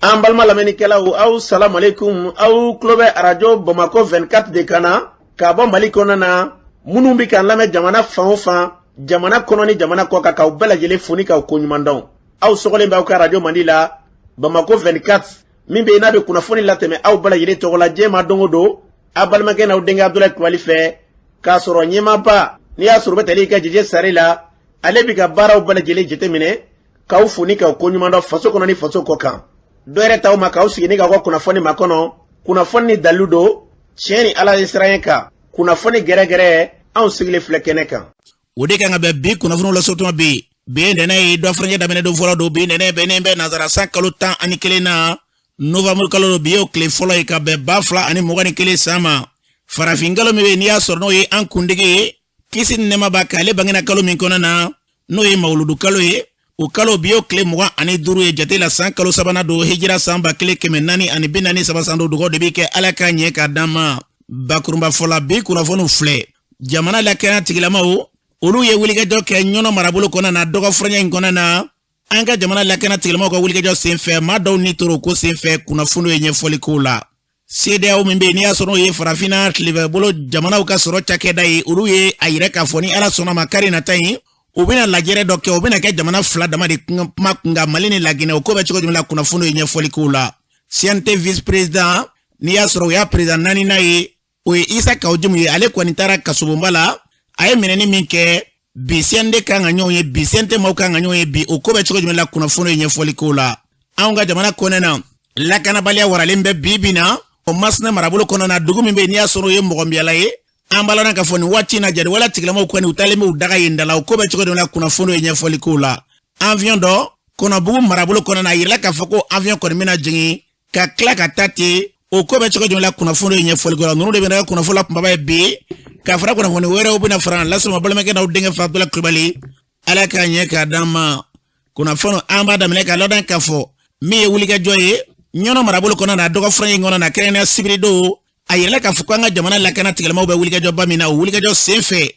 An balima lamɛnnikɛlaw, aw salamualeykum. Aw tulo bɛ arajo Bamakɔ 24 de kan na ka bɔ Mali kɔnɔ na. Minnu bɛ k'an lamɛn jamana fan o fan, jamana kɔnɔ ni jamana kɔ kan, k'aw bɛɛ lajɛlen fo ni k'aw koɲuman dɔn. Aw sɔgɔlen bɛ aw ka arajo mandi la, Bamakɔ 24, min bɛ yen n'a bɛ kunnafoni latɛmɛ aw bɛɛ lajɛlen tɔgɔ la diɲɛ ma don o don, aw balimakɛ n'aw denkɛ Abudulayi Kulubali fɛ, k'a sɔrɔ ɲɛmaaba n'i y'a sɔrɔ u bɛ tali kɛ Jeje Sare la, ale bɛ ka baaraw bɛɛ lajɛlen jateminɛ, k'aw fo ni k'aw koɲuman dɔn faso kɔnɔ ni faso kɔ kan. Dɔ yɛrɛ t'aw ma k'aw sigi ni k'aw ka kunnafoni makɔnɔ, kunnafoni ni dalilu don, tiɲɛ ni Ala ye siran kan, kunnafoni gɛrɛgɛrɛ, anw sigilen filɛ kɛnɛ kan. O de kan ka bɛn bi kunnafoniw lasɔrɔtuma bi. Bi ye ntɛnɛn ye, dɔ furancɛ daminɛ don fɔlɔ don. Bi ntɛnɛn bɛnnen bɛ nansara san kalo 11 na, novembre kalo don. Bi y'o tile fɔlɔ ye ka bɛn 2021 san ma. Farafin kalo min bɛ yen n'i y'a sɔrɔ n'o ye an kuntigi ye, kisi ni nɛɛma b'a kan, ale bangena kalo min kɔnɔ na, n'o ye mawuludu kalo ye, o kalo bi y'o tile 25 ye jate la, san kalo sabanan don, hijira san 1443 san don. Dugaw de bɛ kɛ Ala k'a ɲɛ k'a d'an ma. Bakurunba fɔ la, bi kunnafoniw filɛ. Jamana lakana tigilamaw, olu ye wulikajɔ kɛ Ɲɔnɔ marabolo kɔnɔ na dɔgɔ furancɛ in kɔnɔ na. An ka jamana lakana tigilamaw ka wulikajɔ senfɛ, maa dɔw ni toro ko senfɛ, kunnafoniw ye ɲɛfɔli k'o la. CEDEAO min bɛ yen n'i y'a sɔrɔ n'o ye farafinna tilebɛbolo jamanaw ka sɔrɔ cakɛda ye, olu ye a yira k'a fɔ ni Ala sɔnna ma, kari nata in, u bɛna lajɛrɛ dɔ kɛ. O bɛna kɛ jamana fila dama de kuma kunkan, Mali ni Laginɛ. O ko bɛ cogo jumɛn la, kunnafoniw ye ɲɛfɔli k'o la. CNT vice président, n'i y'a sɔrɔ o y'a président naaninan ye, o ye Isa Kawu Jimu ye. Ale kɔni taara kasobonba la. A ye minɛni min kɛ bi, CNT kan ka ɲɔgɔn ye bi, CNT maaw kan ka ɲɔgɔn ye bi. O ko bɛ cogo jumɛn la, kunnafoni ye ɲɛfɔli k'o la. Anw ka jamana kɔnɛ na, lakanabaliya waralen bɛ bi bi na o Masina marabolo kɔnɔ na, dugu min bɛ yen n'i y'a sɔrɔ o ye mɔgɔnbiyala ye. An b'a lɔn k'a fɔ nin waati in na, jariwala tigilamaw kɔni, u taalen bɛ u daga yen da la. O ko bɛ cogo jumɛn la, kunnafoni ye ɲɛfɔli k'o la. Avion dɔ Kɔnɔbugu marabolo kɔnɔ na, a yirala k'a fɔ ko avion kɔni bɛna jigin ka tila ka taa ten. O ko bɛ cogo jumɛn la, kunnafoni ye ɲɛfɔli k'o la. Ninnu de bɛna kunnafoni la kunbaba ye bi, ka fara kunnafoni wɛrɛw bɛna fara lasɔrɔ balimakɛ n'aw denkɛ fɛ, Abudulayi Kulubali. Ala k'a ɲɛ k'a d'an ma. Kunnafoni, an b'a daminɛ ka lɔdɔn k'a fɔ min ye wulikajɔ ye Ɲɔnɔ marabolo kɔnɔ na dɔgɔ furancɛ in kɔnɔ na, kɛrɛnkɛrɛnnenya sibiridon. A yirala k'a fɔ ko an ka jamana lakana tigilamaw bɛ wulikajɔba min na, o wulikajɔ sen fɛ,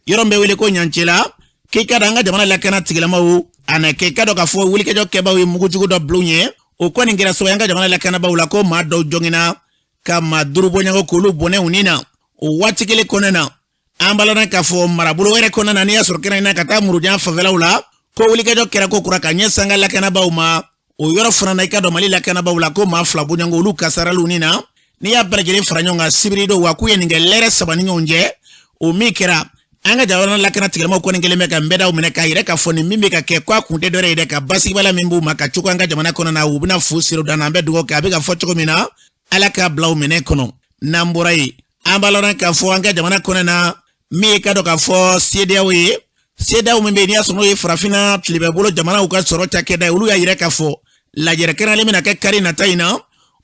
yɔrɔ min bɛ wele ko Ɲancela, k'i ka dɔn an ka jamana lakana tigilamaw a na kɛ ka dɔn k'a fɔ wulikajɔ kɛbaw ye mugujugu dɔ bil'u ɲɛ. O kɔni kɛra sababu ye an ka jamana lakanabaaw la ko maa dɔw jɔngina, ka maa duuru bɔɲɔgɔn k'olu bɔnɛ u ni na. O waati kelen kɔnɔna na, an b'a lɔn k'a fɔ marabolo wɛrɛ kɔnɔna na, n'i y'a sɔrɔ kɛrɛnkɛrɛnnenya ka taa Murujan fanfɛlaw la, ko wulikajɔ kɛra ko kura ka ɲɛsin an ka lakanabaaw ma o yɔrɔ fana na. I ka dɔn Mali lakanabaaw la ko maa fila bɔɲɔgɔn olu kasaraliw ni na. N'i y'a bɛɛ lajɛlen fara ɲɔgɔn kan sibiridon, wa k'u ye nin kɛ lɛrɛ 3 ni ɲɔgɔn cɛ, o min kɛra, an ka jamana lakana tigilamaw kɔni kɛlen bɛ ka nbɛdaw minɛ k'a yira k'a fɔ nin min bɛ ka kɛ, k'a kun tɛ dɔwɛrɛ ye dɛ, ka basigibaliya min b'u ma ka cogo an ka jamana kɔnɔ na, u bɛna fu siri dan na. An bɛ dugawu kɛ, a bɛ ka fɔ cogo min na, Ala k'a bila u minɛ kɔnɔ. N'an bɔra yen, an b'a lɔn k'a fɔ an ka jamana kɔnɔ na, min ye ka dɔn k'a fɔ CEDEAO ye, CEDEAO min bɛ yen n'i y'a sɔrɔ n'o ye farafinna tilebɛbolo jamanaw ka sɔrɔ cakɛda ye, olu y'a yira k'a fɔ lajɛrɛ kɛrɛnkɛrɛnlen bɛna kɛ kari nata in na.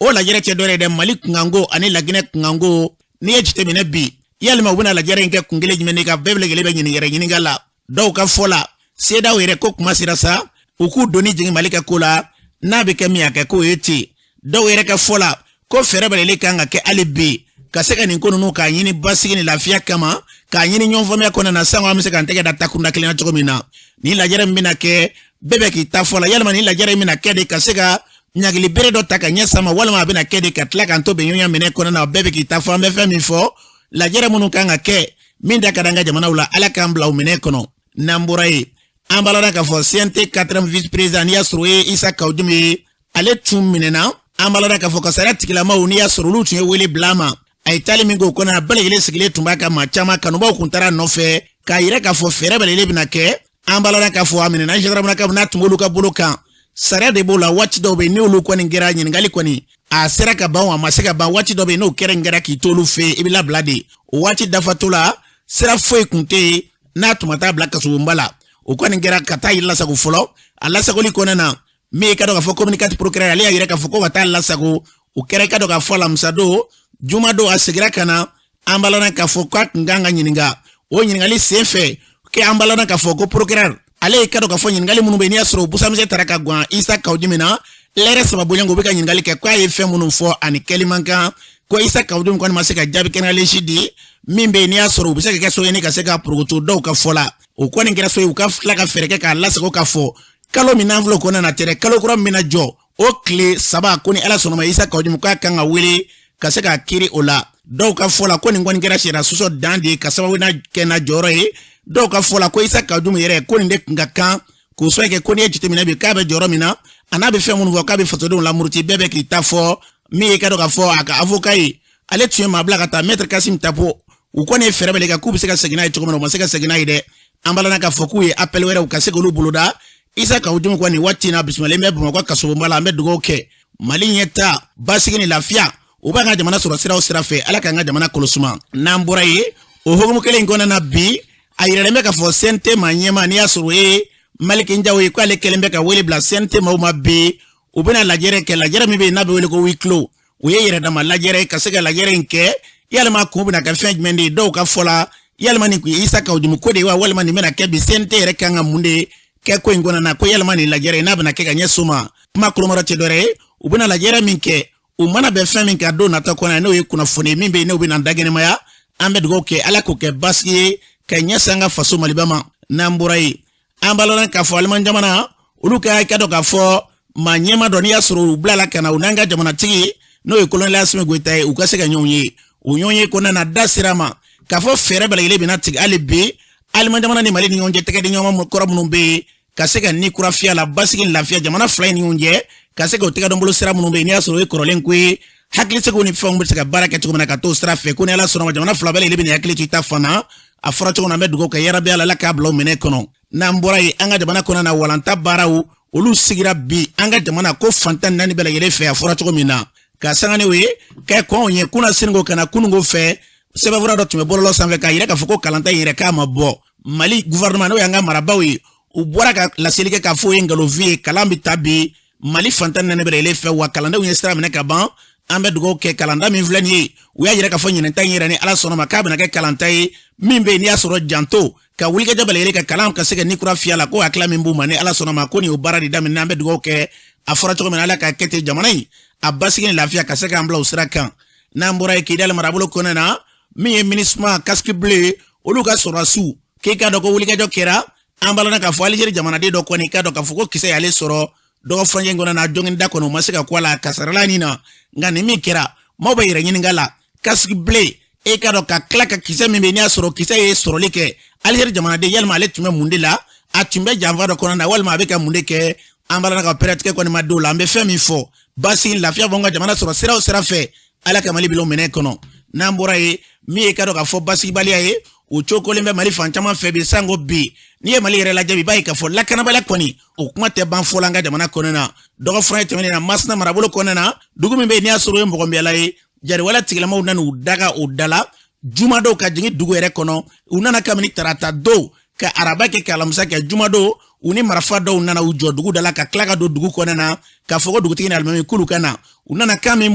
O lajɛrɛ tɛ dɔwɛrɛ ye dɛ, Mali kunkanko ani Laginɛ kunkanko. N'i ye jateminɛ bi, yalima u bɛna lajɛrɛ in kɛ kun kelen jumɛn de kan? Bɛɛ lajɛlen bɛ ɲininkɛrɛ ɲininka la. Dɔw ka fɔ la, CEDEAO yɛrɛ ko kuma sera sa, u k'u doni jigin Mali ka ko la, n'a bɛ kɛ min a kɛ k'o ye ten. Dɔw yɛrɛ ka fɔ la ko fɛɛrɛ bɛlɛlen kan ka kɛ hali bi ka se ka nin ko ninnu k'a ɲini basigi ni lafiya kama, k'a ɲini ɲɔgɔn faamuya kɔnɔna na, sango an bɛ se k'an tɛgɛ da takunda kelen na cogo min na. Nin lajɛrɛ min bɛna kɛ, bɛɛ bɛ k'i ta fɔ la. Yalima nin lajɛrɛ in bɛna kɛ de ka se ka ɲagili bere dɔ ta ka ɲɛ sama, walima a bɛna kɛ de ka tila k'an to bɛnɲɔgɔnya minɛ kɔnɔna na? Bɛɛ bɛ k'i ta fɔ. An bɛ fɛn min fɔ, lajɛrɛ minnu kan ka kɛ, min da ka d'an ka jamanaw la, Ala k'an bila u minɛ kɔnɔ. N'an bɔra yen, an b'a lɔn k'a fɔ CNT quatrième vice président, n'i y'a sɔrɔ o ye Isa Kawu Jimu ye, ale tun minɛna. An b'a lɔn k'a fɔ ka sariya tigilamaw, n'i y'a sɔrɔ olu tun ye wele bila a ma, a ye taali min k'o kɔnɔ, a bɛɛ lajɛlen sigilen tun b'a kan, maa caman kanubaw kun taara a nɔfɛ k'a yira k'a fɔ fɛɛrɛ bɛɛ lajɛlen bɛna kɛ. An b'a lɔn k'a fɔ a minɛna gendarme ka n'a tun b'olu ka bolo kan. Sariya de b'o la. Waati dɔw bɛ yen, n'olu kɔni kɛra ɲininkali kɔni, a sera ka ban, a ma se ka ban, waati dɔ bɛ yen, n'o kɛra in kɛra k'i t'olu fɛ yen, i bɛ labila de. O waati dafatɔ la, sira foyi kun tɛ yen n'a tun ma taa bila kasobonba la. O kɔni kɛra ka taa yiri lasago fɔlɔ. A lasagoli kɔnɔna na, min ye ka dɔn k'a fɔ communiqué procureur, ale y'a yira k'a fɔ ko ka taa lasago. O kɛra i ka dɔn k'a fɔ alamisadon, jumadon a segira ka na. An b'a lɔn k'a fɔ k'a tun kan ka ɲininka. O ɲininkali sen fɛ kɛ, an b'a lɔn k'a fɔ ko procureur ale ye ka dɔn k'a fɔ ɲininkali minnu bɛ yen, n'i y'a sɔrɔ busamisɛn taara ka gan Isa Kawu Jimu na lɛrɛ 3 bɔɲɔgɔnko, u bɛ ka ɲininkali kɛ k'a ye fɛn minnu fɔ ani kɛli man kan, ko Isa Kawu Jimu kɔni ma se ka jaabi kɛnɛyalen si di min bɛ yen n'i y'a sɔrɔ u bɛ se ka kɛ so ɲini ka se ka porokoto. Dɔw ka fɔ la, o kɔni kɛra so ye, u ka tila ka fɛɛrɛ kɛ k'a lasago k'a fɔ kalo min n'an filɛ o kɔnɔna na tɛ dɛ, kalo kura min bɛna jɔ. O tile 3, ko ni Ala sɔnna ma, Isa Kawu Jim k'a kan ka wele ka se k'a kiiri o la. Dɔw ka fɔ la, ko nin kɔni kɛra sariya sɔsɔ dan de ye ka sababu n'a kɛ n'a jɔyɔrɔ ye. Dɔw ka fɔ la, ko Isa Kawu Jim yɛrɛ, ko nin de tun ka kan k'o sɔrɔ kɛ, ko n'i ye jateminɛ bi, k'a bɛ jɔyɔrɔ min na, a n'a bɛ fɛn minnu fɔ, k'a bɛ fasodenw lamuruti, bɛɛ bɛ k'i ta fɔ. Min ye ka dɔn k'a fɔ a ka avocat ye, ale tun ye maa bila ka taa, Maître Kasim Tapo, u kɔni ye fɛɛrɛ bɛɛ kɛ k'u bɛ se ka segin n'a ye cogo min na, u ma se ka segin n'a ye dɛ. An balana k'a fɔ k'u ye appel wɛrɛw ka se k'olu boloda. Isa Kawu Jim kɔni, waati in na, bisimilalen bɛ Bamakɔ kasobonba la. An bɛ dugawu kɛ Mali ɲɛta, basigi ni lafiya, u b'an ka jamana sɔrɔ sira o sira fɛ, Ala k'an ka jamana kolosuma. N'an bɔra yen, o hukumu kelen in kɔnɔna na bi, a yiralen bɛ k'a fɔ CNT maa ɲɛmaa, n'i y'a sɔrɔ o ye Maliki Njaw ye, k'ale kɛlen bɛ ka wele bila CNT maaw ma bi. U bɛna lajɛrɛ kɛ, lajɛrɛ min bɛ yen n'a bɛ wele ko huis clos, o ye yɛrɛdama lajɛrɛ ye. Ka se ka lajɛrɛ in kɛ, yalima kun bɛna kɛ fɛn jumɛn de ye? Dɔw ka fɔ la, yalima nin kun ye Isa Kawu Jim ko de ye wa, walima nin bɛna kɛ bi CNT yɛrɛ kan ka mun de kɛ ko in kɔnɔna na? Ko yalima nin lajɛrɛ in n'a bɛna kɛ ka ɲɛsin o ma, kuma kolomɔrɔ tɛ dɔwɛrɛ ye, u bɛna lajɛrɛ min kɛ, u mana bɛn fɛn min kan don nata kɔnɔ, n'o ye kunnafoni min bɛ yen n'o bɛna dagɛnɛmaya. An bɛ dugawu kɛ, Ala k'o kɛ basigi ye ka ɲɛsin an ka faso Maliba ma. N'an bɔra yen, an b'a lɔn k'a fɔ Aliman jamana, olu ka ka dɔn k'a fɔ maa ɲɛma dɔ, n'i y'a sɔrɔ u bilala ka na u n'an ka jamanatigi, n'o ye Kolonɛli Asimi Goyita ye, u ka se ka ɲɔgɔn ye. O ɲɔgɔn ye kɔnɔna na, da sera ma k'a fɔ fɛɛrɛ bɛɛ lajɛlen bɛna tigɛ hali bi Aliman jamana ni Mali ni ɲɔgɔn cɛ, tɛgɛ di ɲɔgɔn kɔrɔ minnu bɛ yen, ka se ka ni kura fiyɛ la, basigi ni lafiya jamana fila in ni ɲɔgɔn cɛ, ka se k'o tɛgɛ dɔn bolo sira minnu bɛ yen, n'i y'a sɔrɔ o ye kɔrɔlen ko ye, hakilisigiw ni fɛnw bɛ se ka baara kɛ cogo min na ka t'o sira fɛ. Ko ni Ala sɔnna ma, jamana fila bɛɛ lajɛlen bɛ hakili to i ta fana. A fɔra cogo min na, an bɛ dugawu kɛ, yarabi Ala k'a bila o minɛ kɔnɔ. N'an bɔra yen, an ka jamana kɔnɔ na, walanta baaraw olu sigira bi an ka jamana ko fantan naani bɛɛ lajɛlen fɛ. A fɔra cogo min na, ka sanga ni o ye kɛ kɔnw ye kunna siniko ka na kununko fɛ, sɛbɛnfura dɔ tun bɛ bɔlɔlɔ sanfɛ k'a yira k'a fɔ ko kalanta in yɛrɛ k'a ma bɔ. Mali gouvernement, n'o y'an ka marabaaw ye, u bɔra ka laseli kɛ k'a fɔ o ye nkalonfin ye. Kalan bɛ ta bi Mali fantan naani bɛɛ lajɛlen fɛ, wa kalandenw ye sira minɛ ka ban. An bɛ dugawu kɛ, kalanda min filɛ nin ye, u y'a yira k'a fɔ ɲinɛnta in yɛrɛ, ni Ala sɔnna ma, k'a bɛna kɛ kalanta ye min bɛ yen n'i y'a sɔrɔ janto ka wulikajɔ bɛɛ lajɛlen ka kalan ka se ka ni kura fiyɛ la, ko hakilila min b'u ma, ni Ala sɔnna ma, ko nin y'o baara de daminɛ. An bɛ dugawu kɛ, a fɔra cogo min na, Ala k'a kɛ ten, jamana in a basigi ni lafiya ka se k'an bila o sira kan. N'an bɔra yen, Kidali marabolo kɔnɔna na, min ye MINUSMA casque bleu, olu ka sɔrɔdasiw, k'i k'a dɔn ko wulikajɔ kɛra. An balana k'a fɔ Alizeri jamanaden dɔ kɔni, k'a dɔn k'a fɔ ko kisɛ y'ale sɔrɔ dɔgɔ furancɛ in kɔnɔ na, jɔngida kɔnɔ, u ma se ka ko a la kasarala nin na. Nka nin min kɛra, maaw bɛ yɛrɛ ɲininka la, casque bleu, e k'a dɔn ka tila ka kisɛ min bɛ yen n'i y'a sɔrɔ kisɛ ye sɔrɔli kɛ Alizeri jamanaden, yalima ale tun bɛ mun de la? A tun bɛ janfa dɔ kɔnɔ na, walima a bɛ ka mun de kɛ? An balana ka pɛrɛtigɛ kɔni ma don la. An bɛ fɛn min fɔ, basigi lafiya b'an ka jamana sɔrɔ sira o sira fɛ, Ala ka Mali bila o minɛ kɔnɔ. N'an bɔra yen, min ye ka dɔn k'a fɔ basigibaliya ye, o cokolen bɛ Mali fan caman fɛ bi. Sango bi, n'i ye Mali yɛrɛ lajɛ bi, i b'a ye k'a fɔ lakanabaliya kɔni, o kuma tɛ ban fɔlɔ an ka jamana kɔnɔ na. Dɔgɔ fura tɛmɛnen na, Masina marabolo kɔnɔna na, dugu min bɛ yen n'i y'a sɔrɔ o ye mɔgɔnbiyala ye, jariwala tigilamaw nana u daga o da la jumadon ka jigin dugu yɛrɛ kɔnɔ. U nana kabini tarata don ka araba kɛ, ka alamisa kɛ, jumadon u ni marifa dɔw nana u jɔ dugu da la, ka tila ka don dugu kɔnɔna na k'a fɔ ko dugutigi ni alimami k'olu ka na. U nana kan min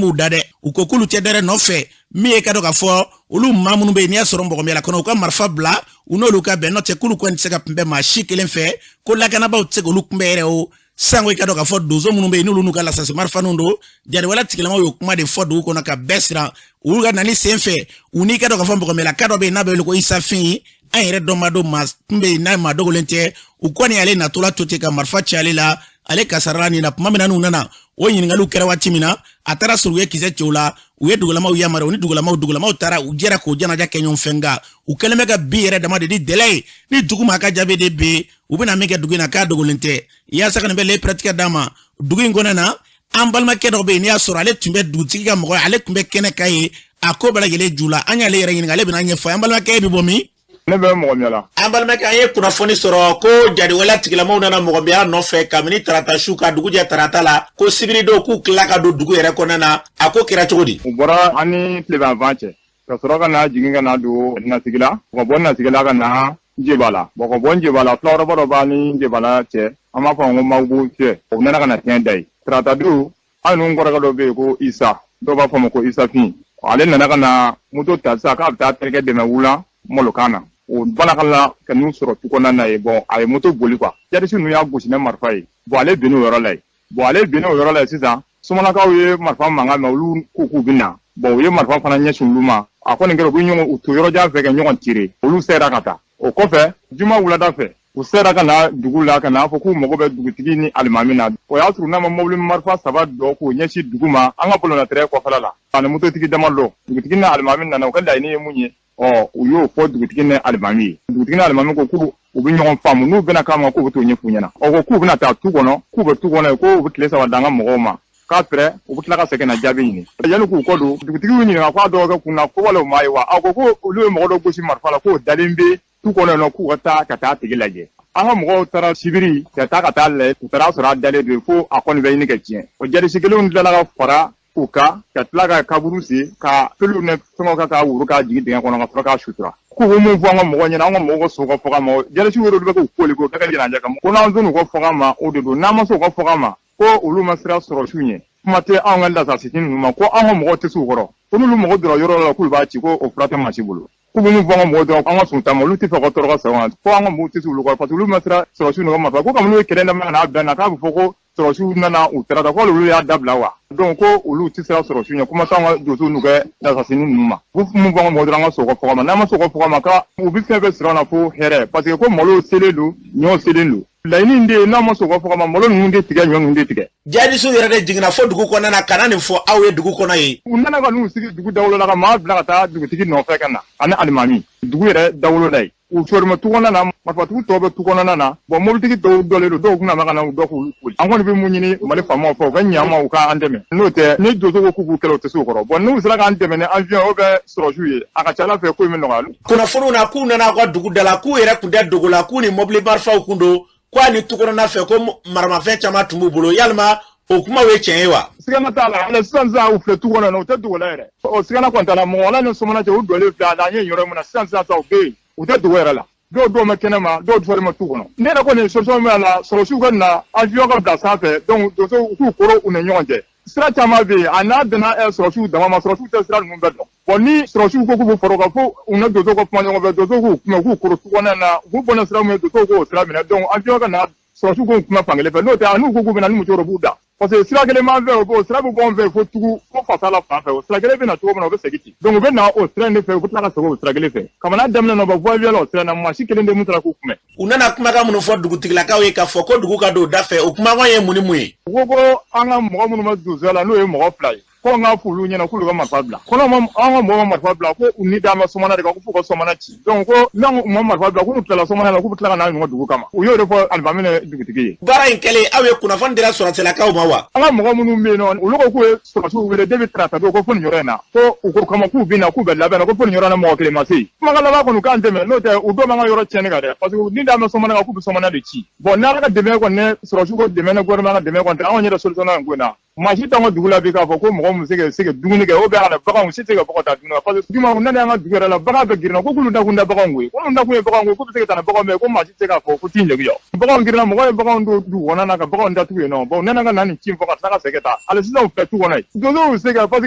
b'u da dɛ, u ko k'olu tɛ dɛrɛ nɔfɛ. Min ye ka dɔn k'a fɔ olu maa minnu bɛ yen n'i y'a sɔrɔ mɔgɔmiyala kɔnɔ, u ka marifa bila, u n'olu ka bɛn, n'o tɛ k'olu kɔni tɛ se ka kunbɛn maa si kelen fɛ, ko lakanabaaw tɛ se k'olu kunbɛn yɛrɛ. O sango i ka dɔn k'a fɔ donso minnu bɛ yen n'olu n'u ka lasasi marifaninw don, jariwala tigilamaw y'o kuma de fɔ dugu kɔnɔ ka bɛɛ siran. Olu ka nali sen fɛ, u n'i ka dɔn k'a fɔ mɔgɔmiyalaka dɔ bɛ yen n'a bɛ wele ko Isafin, an yɛrɛ dɔnba don, maa tun bɛ yen n'a maa dogolen tɛ, u kɔni ale natɔla to ten ka marifa ci ale la, ale kasarala nin na. Tuma min na n'u nana o ɲininkaliw kɛra waati min na, a taara sɔrɔ u ye kisɛ ci u la. U ye dugulamaw yamaruya, u ni dugulamaw taara, u jɛra k'o jɛnaja kɛ ɲɔgɔn fɛ. Nka u kɛlen bɛ ka bi yɛrɛ dama de di dɛlɛ ye ni dugu maa ka jaabi de bi, u bɛna min kɛ dugu in na k'a dogolen tɛ. Yaasa ka nin bɛ le pɛrɛtigɛ d'a ma, dugu in kɔnɔ na, an balimakɛ dɔ bɛ yen n'i y'a sɔrɔ ale tun bɛ dugutigi ka mɔgɔ ye, ale tun bɛ kɛnɛ kan ye, a ko bɛɛ lajɛlen ju la. An y'ale yɛrɛ ɲininka, ale bɛna ɲɛfɔ. An balimakɛ bɛ bɔ min? Ne bɛ Mɔgɔmiyala. An balimakɛ, an ye kunnafoni sɔrɔ ko jariwala tigilamaw nana Mɔgɔmbiya nɔfɛ kabini tarata su ka dugu jɛ tarata la, ko sibiridon k'u tila ka don dugu yɛrɛ kɔnɔna na. A ko kɛra cogo di? U bɔra an ni tilebanfan cɛ ka sɔrɔ ka na jigin ka na don Nasigila, ka bɔ Nasigila ka na Njebala. Bon, ka bɔ Njebala, fulakɔrɔba dɔ b'a ni Njebala cɛ, an b'a fɔ ko Magubo fiyɛ, o nana ka na tiɲɛ da ye. Tarata don, an ninnu kɔrɔkɛ dɔ bɛ yen ko Isa, dɔw b'a fɔ ma ko Isafin, ale nana ka na moto ta sisan k'a bɛ taa terikɛ dɛmɛ wula malokan na. O bala ka la ka n'u sɔrɔ tu kɔnɔna na ye. Bon, a ye moto boli quoi, jadisi ninnu y'a gosi ni marifa ye. Bon, ale binna o yɔrɔ la yen. Bon, ale binna o yɔrɔ la yen sisan, somalakaw ye marifa mankan mɛn, olu ko k'u bɛ na. Bon, u ye marifa fana ɲɛsin olu ma. A kɔni kɛra u bɛ ɲɔgɔn u to yɔrɔ jan fɛ ka ɲɔgɔn tirer, olu sera ka taa. O kɔfɛ, juma wulada fɛ, U sera ka na dugu la ka n'a fɔ k'u mago bɛ dugutigi ni alimami na. O y'a sɔrɔ n'a ma mobili marifa saba dɔ k'o ɲɛsin dugu ma an ka bolonatɛrɛ kɔfɛla la ani mototigi dama dɔ. Dugutigi ni alimami nana, u ka laɲini ye mun ye? Ɔ, u y'o fɔ dugutigi ni alimami ye. Dugutigi ni alimami ko k'u u bɛ ɲɔgɔn faamu, n'u bɛna k'a ma k'u bɛ t'o ɲɛf'u ɲɛna. Ɔ, ko k'u bɛna taa tu kɔnɔ, k'u bɛ tu kɔnɔ yen, ko u bɛ tile 3 d'an ka mɔgɔw ma, k'a fɛrɛ u bɛ tila ka segin na jaabi ɲini. Yanni k'u kɔ don, dugutigi y'u ɲininka k'a dɔgɔkɛ kun na ko wala u m'a ye wa? A ko ko olu ye mɔgɔ dɔ gosi marifa la, k'o dalen bɛ tu kɔnɔ yen nɔ, k'u ka taa ka taa tigi lajɛ. An ka mɔgɔw taara sibiri ka taa ka taa lajɛ, u taara sɔrɔ a dalen don fo a kɔni bɛ ɲini ka tiɲɛ. O jadisi kelenw tilala ka fara u kan ka tila ka kaburu sen ka peluw ni fɛngɛw kɛ k'a woro k'a jigin dingɛ kɔnɔ ka sɔrɔ k'a sutura. K'u bɛ mun fɔ an ka mɔgɔw ɲɛna, an ka mɔgɔw ka sɔn u ka fɔkan ma. Jadisiw yɛrɛ olu bɛ k'u koli k'o bɛɛ kɛ jɛnajɛ kan, ko n'an sɔnn'u ka fɔkan ma, o de don. N'an ma sɔn u ka fɔkan ma, ko olu ma siran sɔrɔsiw ɲɛ, kuma tɛ anw ka lasasiti ninnu ma, ko an ka mɔgɔw tɛ se u kɔrɔ, ko n'olu mɔgɔ donna yɔrɔ la k'olu b'a ci, ko o fura tɛ maa si bolo. K'u bɛ mun fɔ an ka mɔgɔw dɔrɔn, an ka sɔn ta ma, olu tɛ fɛ ka tɔɔrɔ ka sɔrɔ kan, ko an ka mɔgɔw tɛ se olu kɔrɔ, parce que olu ma siran sɔrɔsiw n'u ka marifa, ko kabini olu ye kɛlɛ daminɛ ka n'a bila na, k'a bɛ fɔ ko sɔrɔsiw nana u taara ko olu y'a dabila wa? Donc ko olu tɛ siran sɔrɔsiw ɲɛ, kuma t'anw ka donsow n'u ka lasasini ninnu ma. Ko mun fɔ an ka mɔgɔw dɔrɔn, an ka sɔn u ka fɔkan ma. N'an ma sɔn u ka fɔkan ma, ka u bɛ fɛn fɛn sɔrɔ an na fo hɛrɛ, parce que ko malo selen don, ɲɔ selen don. Laɲini de ye, n'a ma sɔn u ka fɔkan ma, malo ninnu tɛ tigɛ, ɲɔ ninnu tɛ tigɛ. Jadisiw yɛrɛ de jiginna fo dugu kɔnɔna na ka na nin fɔ aw ye dugu kɔnɔ yen. U nana ka n'u sigi dugu dawolo la ka maa bila ka taa dugutigi nɔfɛ ka na ani alimami dugu yɛrɛ dawolo la yen. U sɔrɔma tu kɔnɔna na, marifatigiw tɔw bɛ tu kɔnɔna na. Bɔn, mobilitigi dɔw dɔlen don, dɔw kunna ma ka na u dɔ k'olu koli. An kɔni bɛ mun ɲini Mali faamaw fɛ, u ka ɲɛ an ma, u ka an dɛmɛ. N'o tɛ, ni donso ko k'u k'u kɛlɛ, u tɛ se u kɔrɔ. Bɔn, n'u sera k'an dɛmɛ ni avion ou bien sɔrɔsiw ye, a ka ca Ala fɛ ko in bɛ nɔgɔya. Kunnafoniw na, k'u nana aw ka dugu da la, k'u yɛrɛ tun tɛ dogo la, k'u ni mobili marifaw kun don, ko a ni tu kɔnɔna fɛ ko maramafɛn caman tun b'u bolo. Yalima o kumaw ye tiɲɛ ye wa? Sigana t'a la. Hali sisan sisan, u filɛ tu kɔnɔ, u tɛ dogo la yɛrɛ. O sigana kɔni t'a la. Mɔgɔ wala ni sɔmɔnɔ cɛ, u jɔlen filɛ a la, an ye yɔrɔ min na sisan sisan sisan, u bɛ yen, u tɛ dogo yɛrɛ la. Dɔw dɔw bɛ kɛnɛ ma, dɔw sɔrɔ ma tu kɔnɔ. Ne yɛrɛ kɔni, solution min b'a la, sɔrɔsiw ka na, avion ka bila sanfɛ, donc donsow u k'u koro u ni ɲɔgɔn cɛ. Sira caman bɛ yen, a n'a bɛnna sɔrɔsiw dama ma, sɔrɔsiw tɛ sira ninnu bɛɛ dɔn. Bɔn, ni sɔrɔsiw ko k'u bɛ fara o kan, fo u ni donsow ka kuma ɲɔgɔn fɛ, donsow k'u kuma, k'u koro tu kɔnɔna na, u k'u bɔ ni sira min ye, donsow k'o sira minɛ. Donc avion ka na, sɔrɔsiw k'u kuma fankelen fɛ. N'o tɛ, a n'u ko k'u bɛ na ni muso b'u da, parce que sira kelen b'an fɛ, o b'o sira bɛ bɔ an fɛ fo tugu fo fasa la fan fɛ. O sira kelen bɛ na cogo min na, o bɛ segin ten. Donc u bɛ na o sira in de fɛ, u bɛ tila ka segin o sira kelen fɛ. Kabini daminɛ na, u bɛ voie la o sira na, maa si kelen tɛ mun sera k'u kunbɛn. U nana kumakan minnu fɔ dugutigilakaw ye k'a fɔ ko dugu ka don da fɛ, o kumakan ye mun ni mun ye? U ko ko an ka mɔgɔ minnu bɛ donsoya la, n'o ye mɔgɔ 2 ye, ko an k'a fɔ olu ɲɛna k'olu ka marifa bila. Ko n'an ma, an ka mɔgɔw ma marifa bila, ko u ni d'an ma sɔmɔnɔ de kan, ko f'u ka sɔmɔnɔ ci. Donc ko n'an u ma marifa bila, k'u tilala sɔmɔnɔ la, k'u bɛ tila ka n'a ɲɔgɔn dugu kama. U y'o de fɔ alimami ni dugutigi ye. Baara in kɛlen, aw ye kunnafoni dira sɔrɔsilakaw ma wa? An ka mɔgɔ minnu bɛ yen nɔ, olu ko k'u ye sɔrɔsiw wele depuis tarata don, ko fo nin yɔrɔ in na, ko u ko kama k'u bɛ na, k'u bɛ labɛn na, ko fo nin yɔrɔ in na, mɔgɔ kelen ma se yen. Kumakan laban kɔni, k'an dɛmɛ. N'o tɛ, u dɔw b'an ka yɔrɔ tiɲɛni kan dɛ, parce que ni d'an bɛ sɔmɔnɔ kan, k'u bɛ sɔmɔnɔ de ci. Bɔn, n'Ala ka dɛmɛ kɔni, sɔrɔsiw ka dɛmɛ ni gouvernement ka dɛmɛ kɔni tɛ, anw yɛrɛ solution na nin ko in na. Maa si t'an ka dugu la bi k'a fɔ ko mɔgɔ min bɛ se ka dumuni kɛ, o bɛ a la baganw si tɛ se ka bɔ ka taa dumuni kɛ, parce que juma u nana an ka dugu yɛrɛ la, bagan bɛɛ girinna, ko k'olu dakun tɛ baganw ye, ko n'u dakun ye baganw ye, k'u bɛ se ka taa ni baganw bɛɛ ye, ko maa si tɛ se k'a fɔ ko t'i ɲɛ jɔ. Baganw girinna, mɔgɔ ye baganw don dugu kɔnɔna na ka baganw datugu yen nɔ. Bon, u nana ka na nin ci fɔ ka tila ka segin ka taa. Hali sisan u filɛ tu kɔnɔ yen. Donsow bɛ se ka, parce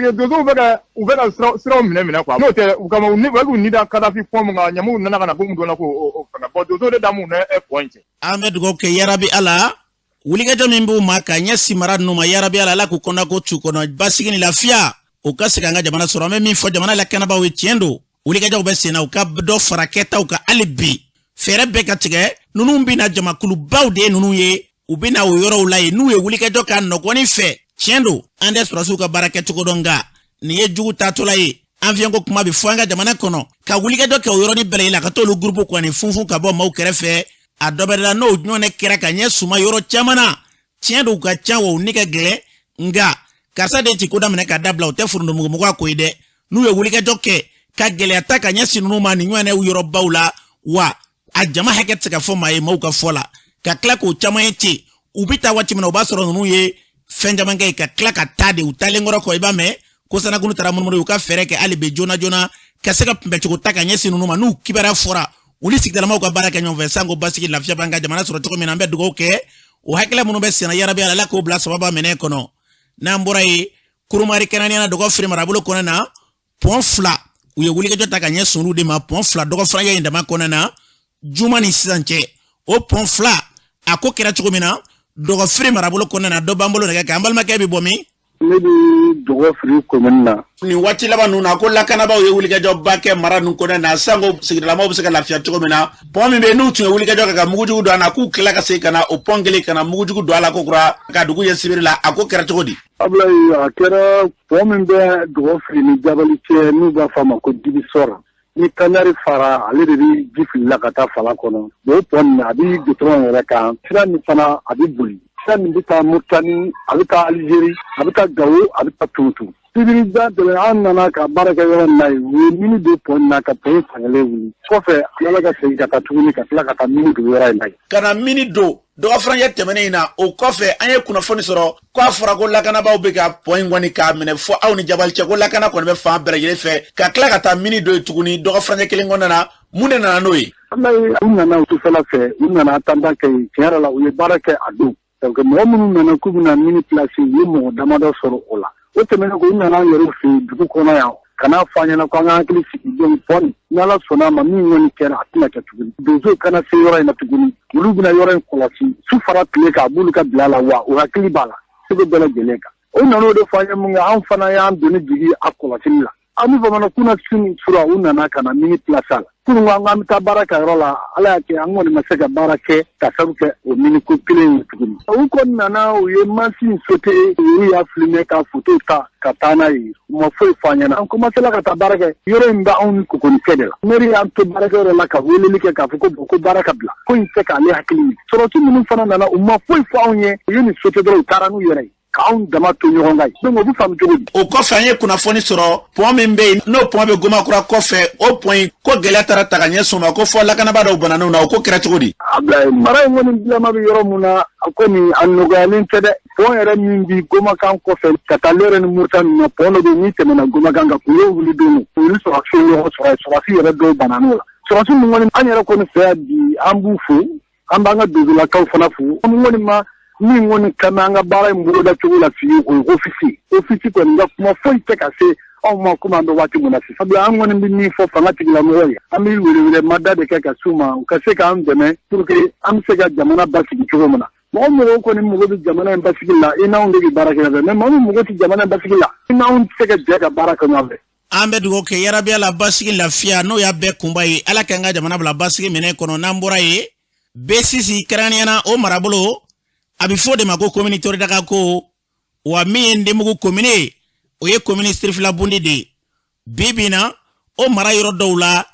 que donsow bɛ ka u bɛ ka siraw minɛ minɛ quoi. N'o tɛ, u kama u bɛ k'u ni da Kadafi pont min kan, ɲamuw nana ka na bon donna k'o fɛngɛ. Bon, donsow de da m'u nɛ pont in cɛ. An bɛ dugawu kɛ, yarabi Ala, wulikajɔ min b'u ma ka ɲɛsin mara ninnu ma, yarabi Ala, Ala k'u kɔnɔnako tu kɔnɔ, basigi ni lafiya o ka segin an ka jamana sɔrɔ. An bɛ min fɔ jamana lakanabaaw ye, tiɲɛ don, wulikajɔw bɛ sen na, u ka dɔ fara kɛtaw kan hali bi, fɛɛrɛ bɛɛ ka tigɛ. Ninnu bɛna jamakulubaw de ye ninnu ye, u bɛna o yɔrɔw la yen n'u ye wulikajɔ k'a nɔgɔni fɛ. Tiɲɛ don, an tɛ sɔrɔsiw ka baara kɛcogo dɔn, nka nin ye jugu taatɔla ye. An fiɲɛko kuma bɛ fɔ an ka jamana kɔnɔ, ka wulikajɔ kɛ o yɔrɔnin bɛɛ lajɛlen la, ka t'olu gurupu kɔni funfun ka bɔ maaw kɛrɛfɛ. A dɔ bɛ la n'o ɲɔgɔnɛ kɛra ka ɲɛ suma yɔrɔ caman na. Tiɲɛ don, u ka ca wa, u ni ka gɛlɛn, nka karisa de ti ko daminɛ ka dabila, o tɛ furundumugumɔgɔ ko ye dɛ. N'u ye wulikajɔ kɛ ka gɛlɛya ta ka ɲɛsin ninnu ma nin ɲɔgɔnɛ yɔrɔbaw la wa, a jama hakɛ tɛ se ka fɔ maa ye maaw ka fɔ la, ka tila k'o caman ye ten. U bɛ taa waati min na, o b'a sɔrɔ ninnu ye fɛn caman kɛ ka tila ka taa de. U taalen kɔrɔ kɔ, i b'a mɛn ko sanakunu taara munumunu. U ka fɛɛrɛ kɛ hali bi joona joona ka se ka kunbɛcogo ta ka ɲɛsin ninnu ma. N'u kibaruya fɔra, u ni sigidalamaw ka baara kɛ ɲɔgɔn fɛ, sanko basigi lafiya b'an ka jamana sɔrɔ cogo min na. An bɛ dugawu kɛ, o hakilila minnu bɛ senna, yarabi Ala k'o bila sababa minɛ kɔnɔ. N'an bɔra yen, Kurumari kɛrɛnkɛrɛnnenya la, Dɔgɔfiri marabolo kɔnɔna na, pɔn 2, u ye wulikajɔ ta ka ɲɛsin olu de ma. Pɔn 2 dɔgɔfurancɛ in dama kɔnɔna na, juma ni sisan cɛ, o pɔn 2, a ko kɛra cogo min na Dɔgɔfiri marabolo kɔnɔna na, dɔ b'an bolo nɛgɛ kan. An balimakɛ bɛ bɔ min? Ne bɛ Dɔgɔfiri komini na. Nin waati laban ninnu na, ko lakanabaaw ye wulikajɔba kɛ mara ninnu kɔnɔ na, sanko sigidalamaw bɛ se ka lafiya cogo min na. Pɔn min bɛ yen, n'u tun ye wulikajɔ kɛ ka mugujugu don a na, k'u tila ka segin ka na o pɔn kelen ka na mugujugu don a la kokura ka dugu ye sibiri la. A ko kɛra cogo di? Abulayi, a kɛra pɔn min bɛ Dɔgɔfiri ni Jabali cɛ, n'u b'a fɔ a ma ko Dibisɔr. Ni kanari fara, ale de bɛ ji filila ka taa fala kɔnɔ. O pɔn nin, a bɛ gitɔrɔn yɛrɛ kan. Sira min fana, a bɛ boli. Sira min bɛ taa Mauritanie, a bɛ taa Algérie, a bɛ taa Gao, a bɛ taa Tumutu. Sibiri da tɛmɛ, an nana ka baara kɛ yɔrɔ min na yen, u ye mine don pɔn na ka pɔn fankelen wuli. Kɔfɛ, a tilala ka segin ka taa tuguni, ka tila ka taa mine don yɔrɔ in na yen. Ka na mine don dɔgɔfurancɛ tɛmɛnen in na, o kɔfɛ an ye kunnafoni sɔrɔ ko a fɔra ko lakanabaaw bɛ ka pɔn in kɔni k'a minɛ fɔ aw ni Jabali cɛ, ko lakana kɔni bɛ fan bɛɛ lajɛlen fɛ, ka tila ka taa mine don yen tuguni dɔgɔfurancɛ kelen kɔnɔna na. Mun de nana n'o ye? U nana sufɛla fɛ, u nana attentat kɛ yen. Tiɲɛ yɛrɛ la, u ye baara kɛ a don. Donc mɔgɔ minnu nana k'u bɛna mine placer, u ye mɔgɔ damadɔ sɔrɔ o la. O tɛmɛnen kɔ, u nana an yɛrɛ fɛ yen dugu kɔnɔ yan ka n'a fɔ an ɲɛna ko an ka hakili sigi. Donc pɔn, n'Ala sɔnna a ma, min kɔni kɛra, a tɛna kɛ tuguni. Donsow kana se yɔrɔ in na tuguni. Olu bɛna yɔrɔ in kɔlɔsi su fara tile kan, a b'olu ka bila la, wa u hakili b'a la cogo bɛɛ lajɛlen kan. O nana o de fɔ an ye mun kɛ, anw fana y'an doni jigi a kɔlɔsili la. An bɛ fɔ kunna sini sura, u nana ka na mine placer a la. Kunun ko an bɛ taa baara kɛ yɔrɔ la, Ala y'a kɛ an kɔni ma se ka baara kɛ ka sabu kɛ o mine ko kelen ye tuguni. U kɔni nana, u ye mansin sauté, olu y'a filmer ka photo ta ka taa n'a ye. U ma foyi fɔ an ɲɛna. An commencé ka taa baara kɛ. Yɔrɔ in bɛ anw ni Kokoni cɛ de la. Maire y'an to baarakɛyɔrɔ la ka weleli kɛ k'a fɔ ko bon, ko baara ka bila, ko in tɛ k'ale hakili ɲini. Sɔrɔdasi minnu fana nana, u ma foyi fɔ anw ye. U ye nin sauté dɔrɔn, u taara n'u yɛrɛ ye k'anw dama to ɲɔgɔn kan. Donc o bɛ faamu cogo di? O kɔfɛ, an ye kunnafoni sɔrɔ pɔn min bɛ yen, n'o pɔn bɛ Gomakura kɔfɛ, o pɔn in ko gɛlɛya taara ta ka ɲɛsin o ma, ko fɔ lakanabaa dɔw banan'u na. O ko kɛra cogo di? Abulayi, mara in kɔni bilama bɛ yɔrɔ mun na, a kɔni a nɔgɔyalen tɛ dɛ. Pɔn yɛrɛ min bi Gomakan kɔfɛ ka taa Lɛrɛ ni Mauritanie na, pɔn dɔ bɛ yen, n'i tɛmɛna Gomakan kan, u y'o wuli don, u ni sɔrɔdasiw ɲɔgɔn sɔrɔ yen. Sɔrɔdasi yɛrɛ dɔw banan'o la. Sɔrɔdasi min kɔni, an yɛrɛ kɔni fɛ yan bi, an b'u fo, an b'an ka dugulakaw fana fo. An kɔni ma min kɔni ka an ka baara in boloda cogo la f'i ye, o ye ofisi. Ofisi kɔni ka kuma foyi tɛ ka se anw ma komi an bɛ waati min na sisan. An kɔni bɛ min fɔ fanga tigilamɔgɔw ye, an bɛ welewele mada de kɛ ka s'u ma, u ka se k'an dɛmɛ pour que an bɛ se ka jamana basigi cogo min na. Mɔgɔ mɔgɔ kɔni mago bɛ jamana in basigi la, i n'anw de bɛ baara kɛ ɲɔgɔn fɛ. Mais maa min mago tɛ jamana in basigi la, i n'anw tɛ se ka jɛ ka baara kɛ ɲɔgɔn fɛ. An bɛ dugawu kɛ yarabi la basigi, lafiya, n'o y'a bɛɛ kunba ye. Ala k'an ka jamana bila basigi minɛ kɔnɔ. N'an bɔra yen, B6 kɛrɛnkɛrɛnnenya na, o marabolo a bɛ fɔ o de ma ko komini Toridaga ko wa min ye Ndenbugu komini ye, o ye komini Sirifila Bundi de ye. Bi bi na, o mara yɔrɔ dɔw la,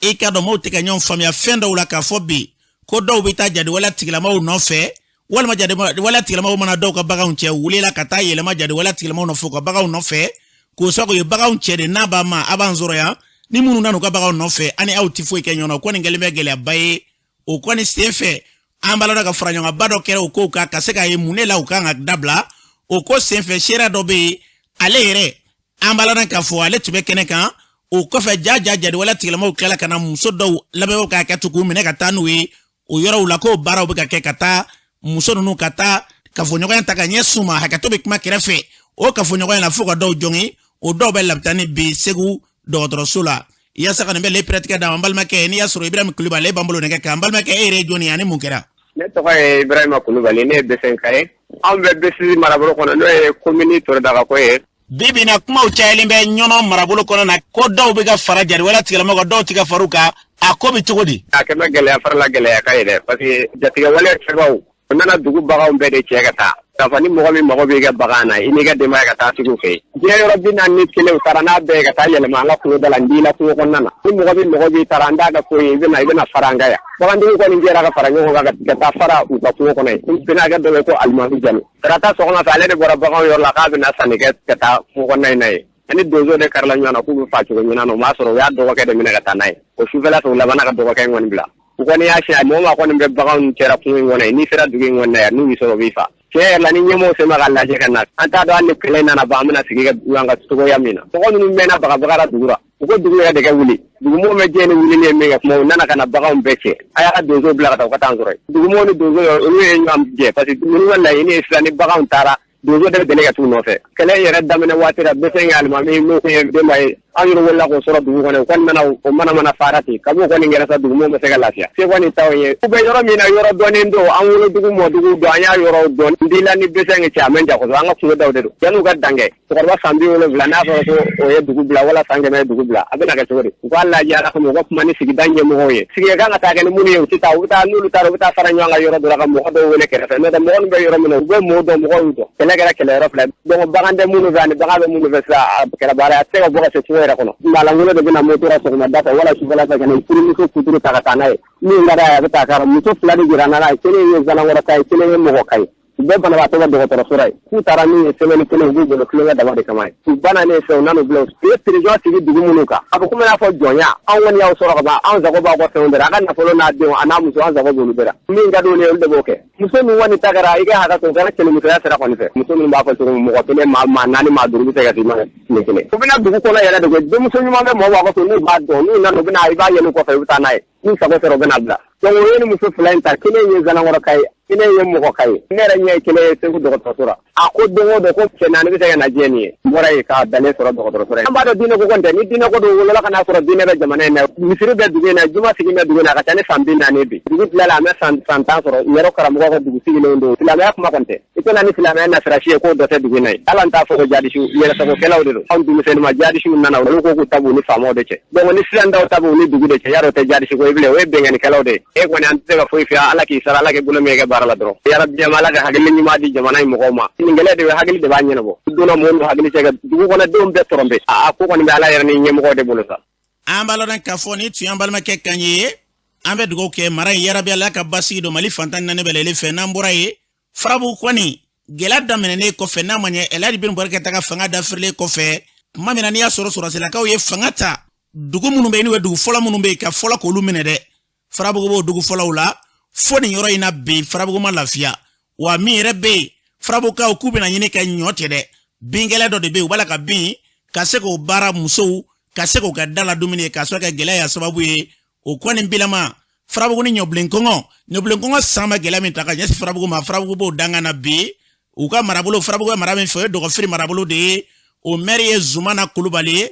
i ka dɔn maaw tɛ ka ɲɔgɔn faamuya fɛn dɔw la, k'a fɔ bi ko dɔw bɛ taa jadiwaleya tigilamaw nɔfɛ, walima jadiwaleya tigilamaw mana dɔw ka baganw cɛ, wulila ka taa yɛlɛma jadiwaleya tigilamaw nɔfɛ u ka baganw nɔfɛ, k'o sago ye baganw cɛ de n'a b'a ma a b'an sɔrɔ yan. Ni minnu nana u ka baganw nɔfɛ, ani aw ti foyi kɛ ɲɔgɔn na. O kɔni kɛlen bɛ gɛlɛyaba ye. O kɔni sen fɛ, an b'a lɔn ka fara ɲɔgɔnba dɔ kɛra o kow kan, ka se k'a ye mun de la u kan ka dabila. O ko sen fɛ, seereya dɔ bɛ yen, ale yɛrɛ an b'a lɔn k'a fɔ ale tun bɛ kɛnɛ kan. O kɔfɛ, jaja jadiwaleya tigilamaw tilala ka na muso dɔw lamɛnbaaw k'a kɛ to k'u minɛ ka taa n'u ye o yɔrɔw la, k'o baaraw bɛ ka kɛ ka taa muso ninnu ka taa kafoɲɔgɔnya ta ka ɲɛsin u ma. Hakɛto bɛ kuma kɛrɛfɛ, o kafoɲɔgɔnya la fo ka dɔw jɔngin, o dɔw bɛ lapitani bi Segu dɔgɔtɔrɔso la. Yaasa ka nin bɛɛ le pɛrɛtigɛ d'a ma, an balimakɛ, n'i y'a sɔrɔ Ibrahima Kulubali, e b'an bolo nɛgɛ kan. An balimakɛ, e yɛrɛ ye jɔnni ye ani mun kɛra? Ne tɔgɔ ye Ibrahima Kulubali, ne ye Besenka ye. Anw bɛ B6 marabolo kɔnɔ, n'o ye komini Torodagako ye. Bi bi na, kumaw cayalen bɛ Ɲɔnɔ marabolo kɔnɔ na, ko dɔw bɛ ka fara jadiwaleya tigilamaw kan, dɔw tɛ ka far'u kan. A ko bɛ cogo di? A kɛ bɛ gɛlɛya farala gɛlɛya kan ye dɛ, parce que jatigɛwale kɛbaaw, u nana dugu baganw bɛɛ de cɛ ka taa, k'a fɔ ni mɔgɔ min mago b'i ka bagan na, i n'i ka denbaya ka taa sugu fɛ yen. Diɲɛ yɔrɔ 41, u taara n'a bɛɛ ye ka taa yɛlɛma an ka kungoda la, Ndila kungo kɔnɔna na. Ni mɔgɔ min mago b'i taara, an t'a ka ko ye, i bɛna fara an kan yan. Bagantigi kɔni jɛra ka fara ɲɔgɔn kan ka taa fara u ka kungo kɔnɔ yen. Bɛnakɛ dɔ bɛ ko Alimami Jalo, tarata sɔgɔma fɛ, ale de bɔra baganw yɔrɔ la k'a bɛna sanni kɛ ka taa kungo kɔnɔna in na yen. Ani donso de karila ɲɔgɔn na k'u bɛ fa cogo ɲinan na. O m'a sɔrɔ u y'a dɔgɔkɛ de minɛ ka taa n'a ye. O sufɛla fɛ, u labanna ka dɔgɔkɛ in kɔni bila. U kɔni y'a siɲɛ mɔgɔ ma kɔni bɛ baganw cɛra kungo in kɔnɔ yen. N'i sera dugu in kɔnɔ yan, n'u y'i sɔrɔ, u b'i fa. Tiɲɛ yɛrɛ la, ni ɲɛmɔgɔw sema ka lajɛ ka na, an t'a dɔn hali ni kɛlɛ nana ban, an bɛna sigi ka ɲɔgɔn ka cogoya min na. Mɔgɔ minnu mɛnna bagabagara dugu la, u ko dugu yɛrɛ de ka wuli. Dugumɔgɔw bɛ jɛ ni wulili ye min kɛ kuma, u nana ka na baganw bɛɛ cɛ. A y'a ka donso bila ka taa, u ka taa sɔrɔ yen. Dugumɔgɔw ni donso, olu ye ɲɔgɔn jɛ, parce que ninnu ka laɲini ye sisan, ni baganw taara, donso de bɛ deli ka t'u nɔfɛ. Kɛlɛ yɛrɛ daminɛ waati la, Besɛn alimami, n'o kun ye denba ye, An yɛrɛ wolola k'o sɔrɔ dugu kɔnɔ, u kɔni nana o manamana fara ten. Kab'o kɔni kɛra sa, dugumɔgɔw ma se ka lafiya. Se kɔni t'anw ye. U bɛ yɔrɔ min na, yɔrɔ dɔnnen don. An wolodugu mɔdugu don, an y'a yɔrɔw dɔn. Ndila ni Besɛnge cɛ, a man jan kosɛbɛ. An ka kungodaw de don. Yan'u ka dan kɛ, cɛkɔrɔba san 70, n'a fɔra ko o ye dugu bila wala san 100 ye dugu bila, a bɛna kɛ cogo di? U k'a lajɛ Ala kama, u ka kuma ni sigida ɲɛmɔgɔw ye. Sigi kan ka taa kɛ ni minnu ye, u tɛ taa. U bɛ taa, n'olu taara, u bɛ taa fara ɲɔgɔn kan yɔrɔ dɔ la ka mɔgɔ dɔw wele kɛrɛfɛ. N'o tɛ, mɔgɔ ninnu bɛ yɔrɔ min na, u bɛ mɔɔw dɔn, mɔgɔw y'u dɔn. Kɛlɛ kɛra kɛlɛyɔrɔ fila ye. Donc bagan tɛ minnu fɛ ani bagan bɛ minnu fɛ sisan, a kɛra baara ye, a tɛ se ka bɔ ka se kungo yɛrɛ kɔnɔ. Maalankolon de bɛna moto la sɔgɔmada fɛ wala sufɛla fɛ ka na furumuso kuturu ta ka taa n'a ye. Min ka d'a ye, a bɛ taa k'a muso fila de jira n'a ye, kelen ye Zanankɔrɔ ta ye, kelen ye mɔgɔ ka ye. U bɛɛ banabaatɔ bɛ dɔgɔtɔrɔso la yen. K'u taara n'u ye semaine kelen, u b'u bolo tulonkɛ dama de kama ye. U banna ne ye fɛn, u nan'u bila. U ye pression sigi dugu minnu kan, a bɛ komi n'a fɔ jɔnya. Anw kɔni y'aw sɔrɔ ka ban, anw sago b'aw ka fɛnw bɛɛ la. A ka nafolo n'a denw a n'a muso, an sago b'olu bɛɛ la. Min ka d'olu ye, olu de b'o kɛ. Muso min kɔni ta kɛra, i ka hakɛ to, o kɛra cɛnimusoya sira kɔni fɛ. Muso minnu b'a fɔ cogo min, mɔgɔ kelen, maa naani, maa duuru bɛ se ka s'i ma tile kelen. U bɛna dugu kɔnɔ yɛrɛ de koyi. Denmuso ɲuman bɛ mɔgɔw b'a fɔ n'u b'a dɔn, n'u nana, u bɛna, i b'a yɛlɛ u kɔfɛ, u bɛ taa n'a ye. N'u sago sɔrɔ, u bɛna bila. Donc o ye ni muso fila in ta, kelen ye Zanankɔrɔ ka ye, kelen ye mɔgɔ ka ye. Ne yɛrɛ ɲɛ ye kelen ye Segu dɔgɔtɔrɔso la. A ko don o don ko cɛ naani bɛ se ka na diɲɛ nin ye. N bɔra yen k'a dalen sɔrɔ dɔgɔtɔrɔso la. An b'a dɔn diinɛ ko kɔni tɛ. Ni diinɛ ko don, wolola ka n'a sɔrɔ diinɛ bɛ jamana in na. Misiri bɛ dugu in na, juma sigi bɛ dugu in na, a ka ca ni san 40 bi. Dugu tilala, a bɛ san 10 sɔrɔ. Yɛrɛ karamɔgɔ ka dugu sigilen don. Silamɛya kuma kɔni tɛ. I tɛna ni silamɛya nasirasi ye k'o dɔ tɛ dugu in na ye. Hali an t'a fɔ ko jadisiw, yɛrɛsagokɛlaw de don. Anw denmisɛnnin ma jadisiw nana, olu ko k'u ta b'u ni faamaw de cɛ. Donc ni sisan taw ta b'u ni dugu de cɛ, yarɔ o tɛ jadisi ko ye bilen, o ye binkannikɛlaw de ye. E kɔni, an tɛ se ka foyi f'i ye, Ala k'i sara, Ala k'i bolo mɛn i ka baara la dɔrɔn. Yarabi Ala ka hakili ɲuman di jamana in mɔgɔw ma. Nin kɛlɛ de bɛ hakili de b'a ɲɛnabɔ. Donna mɔgɔw n'u hakili cɛ ka dugu kɔnɔdenw bɛɛ tɔrɔmpe. A ko kɔni bɛ Ala yɛrɛ ni ɲɛmɔgɔw de bolo sa. An b'a lɔn k'a fɔ ni tun y'an balimakɛ kan ye. An bɛ dugawu kɛ mara in, yarabi Ala ka basigi don Mali fan 14 bɛɛ lajɛlen fɛ. N'an bɔra yen, Farabugu kɔni gɛlɛya daminɛnen kɔfɛ, n'a ma ɲɛ Elhaji Ben Boubacar Keita ka fanga dafirilen kɔfɛ, tuma min na n'i y'a sɔrɔ sɔrɔsilakaw ye fanga ta, dugu minnu bɛ yen, n'u ye dugu fɔlɔ minnu bɛ yen ka fɔlɔ k'olu minɛ dɛ, Farabugu b'o dugu fɔlɔw la. Fo nin yɔrɔ in na bi, Farabugu ma lafiya wa. Min yɛrɛ bɛ yen, Farabugukaw k'u bɛna ɲini ka ɲɔ cɛ dɛ. Binkɛlɛ dɔ de bɛ yen, u b'a la ka bin ka se k'o baara, musow ka se k'o ka da la dumuni ye, k'a sɔrɔ ka gɛlɛya y'a sababu ye. O kɔni bilama Farabugu ni ɲɔbilen kɔngɔ, ɲɔbilen kɔngɔ san ma gɛlɛya min ta ka ɲɛsin Farabugu ma, Farabugu b'o dangan na bi. U ka marabolo, Farabugu bɛ mara min fɛ, o ye Dɔgɔfiri marabolo de ye. O mɛri ye Zumana Kulubali ye.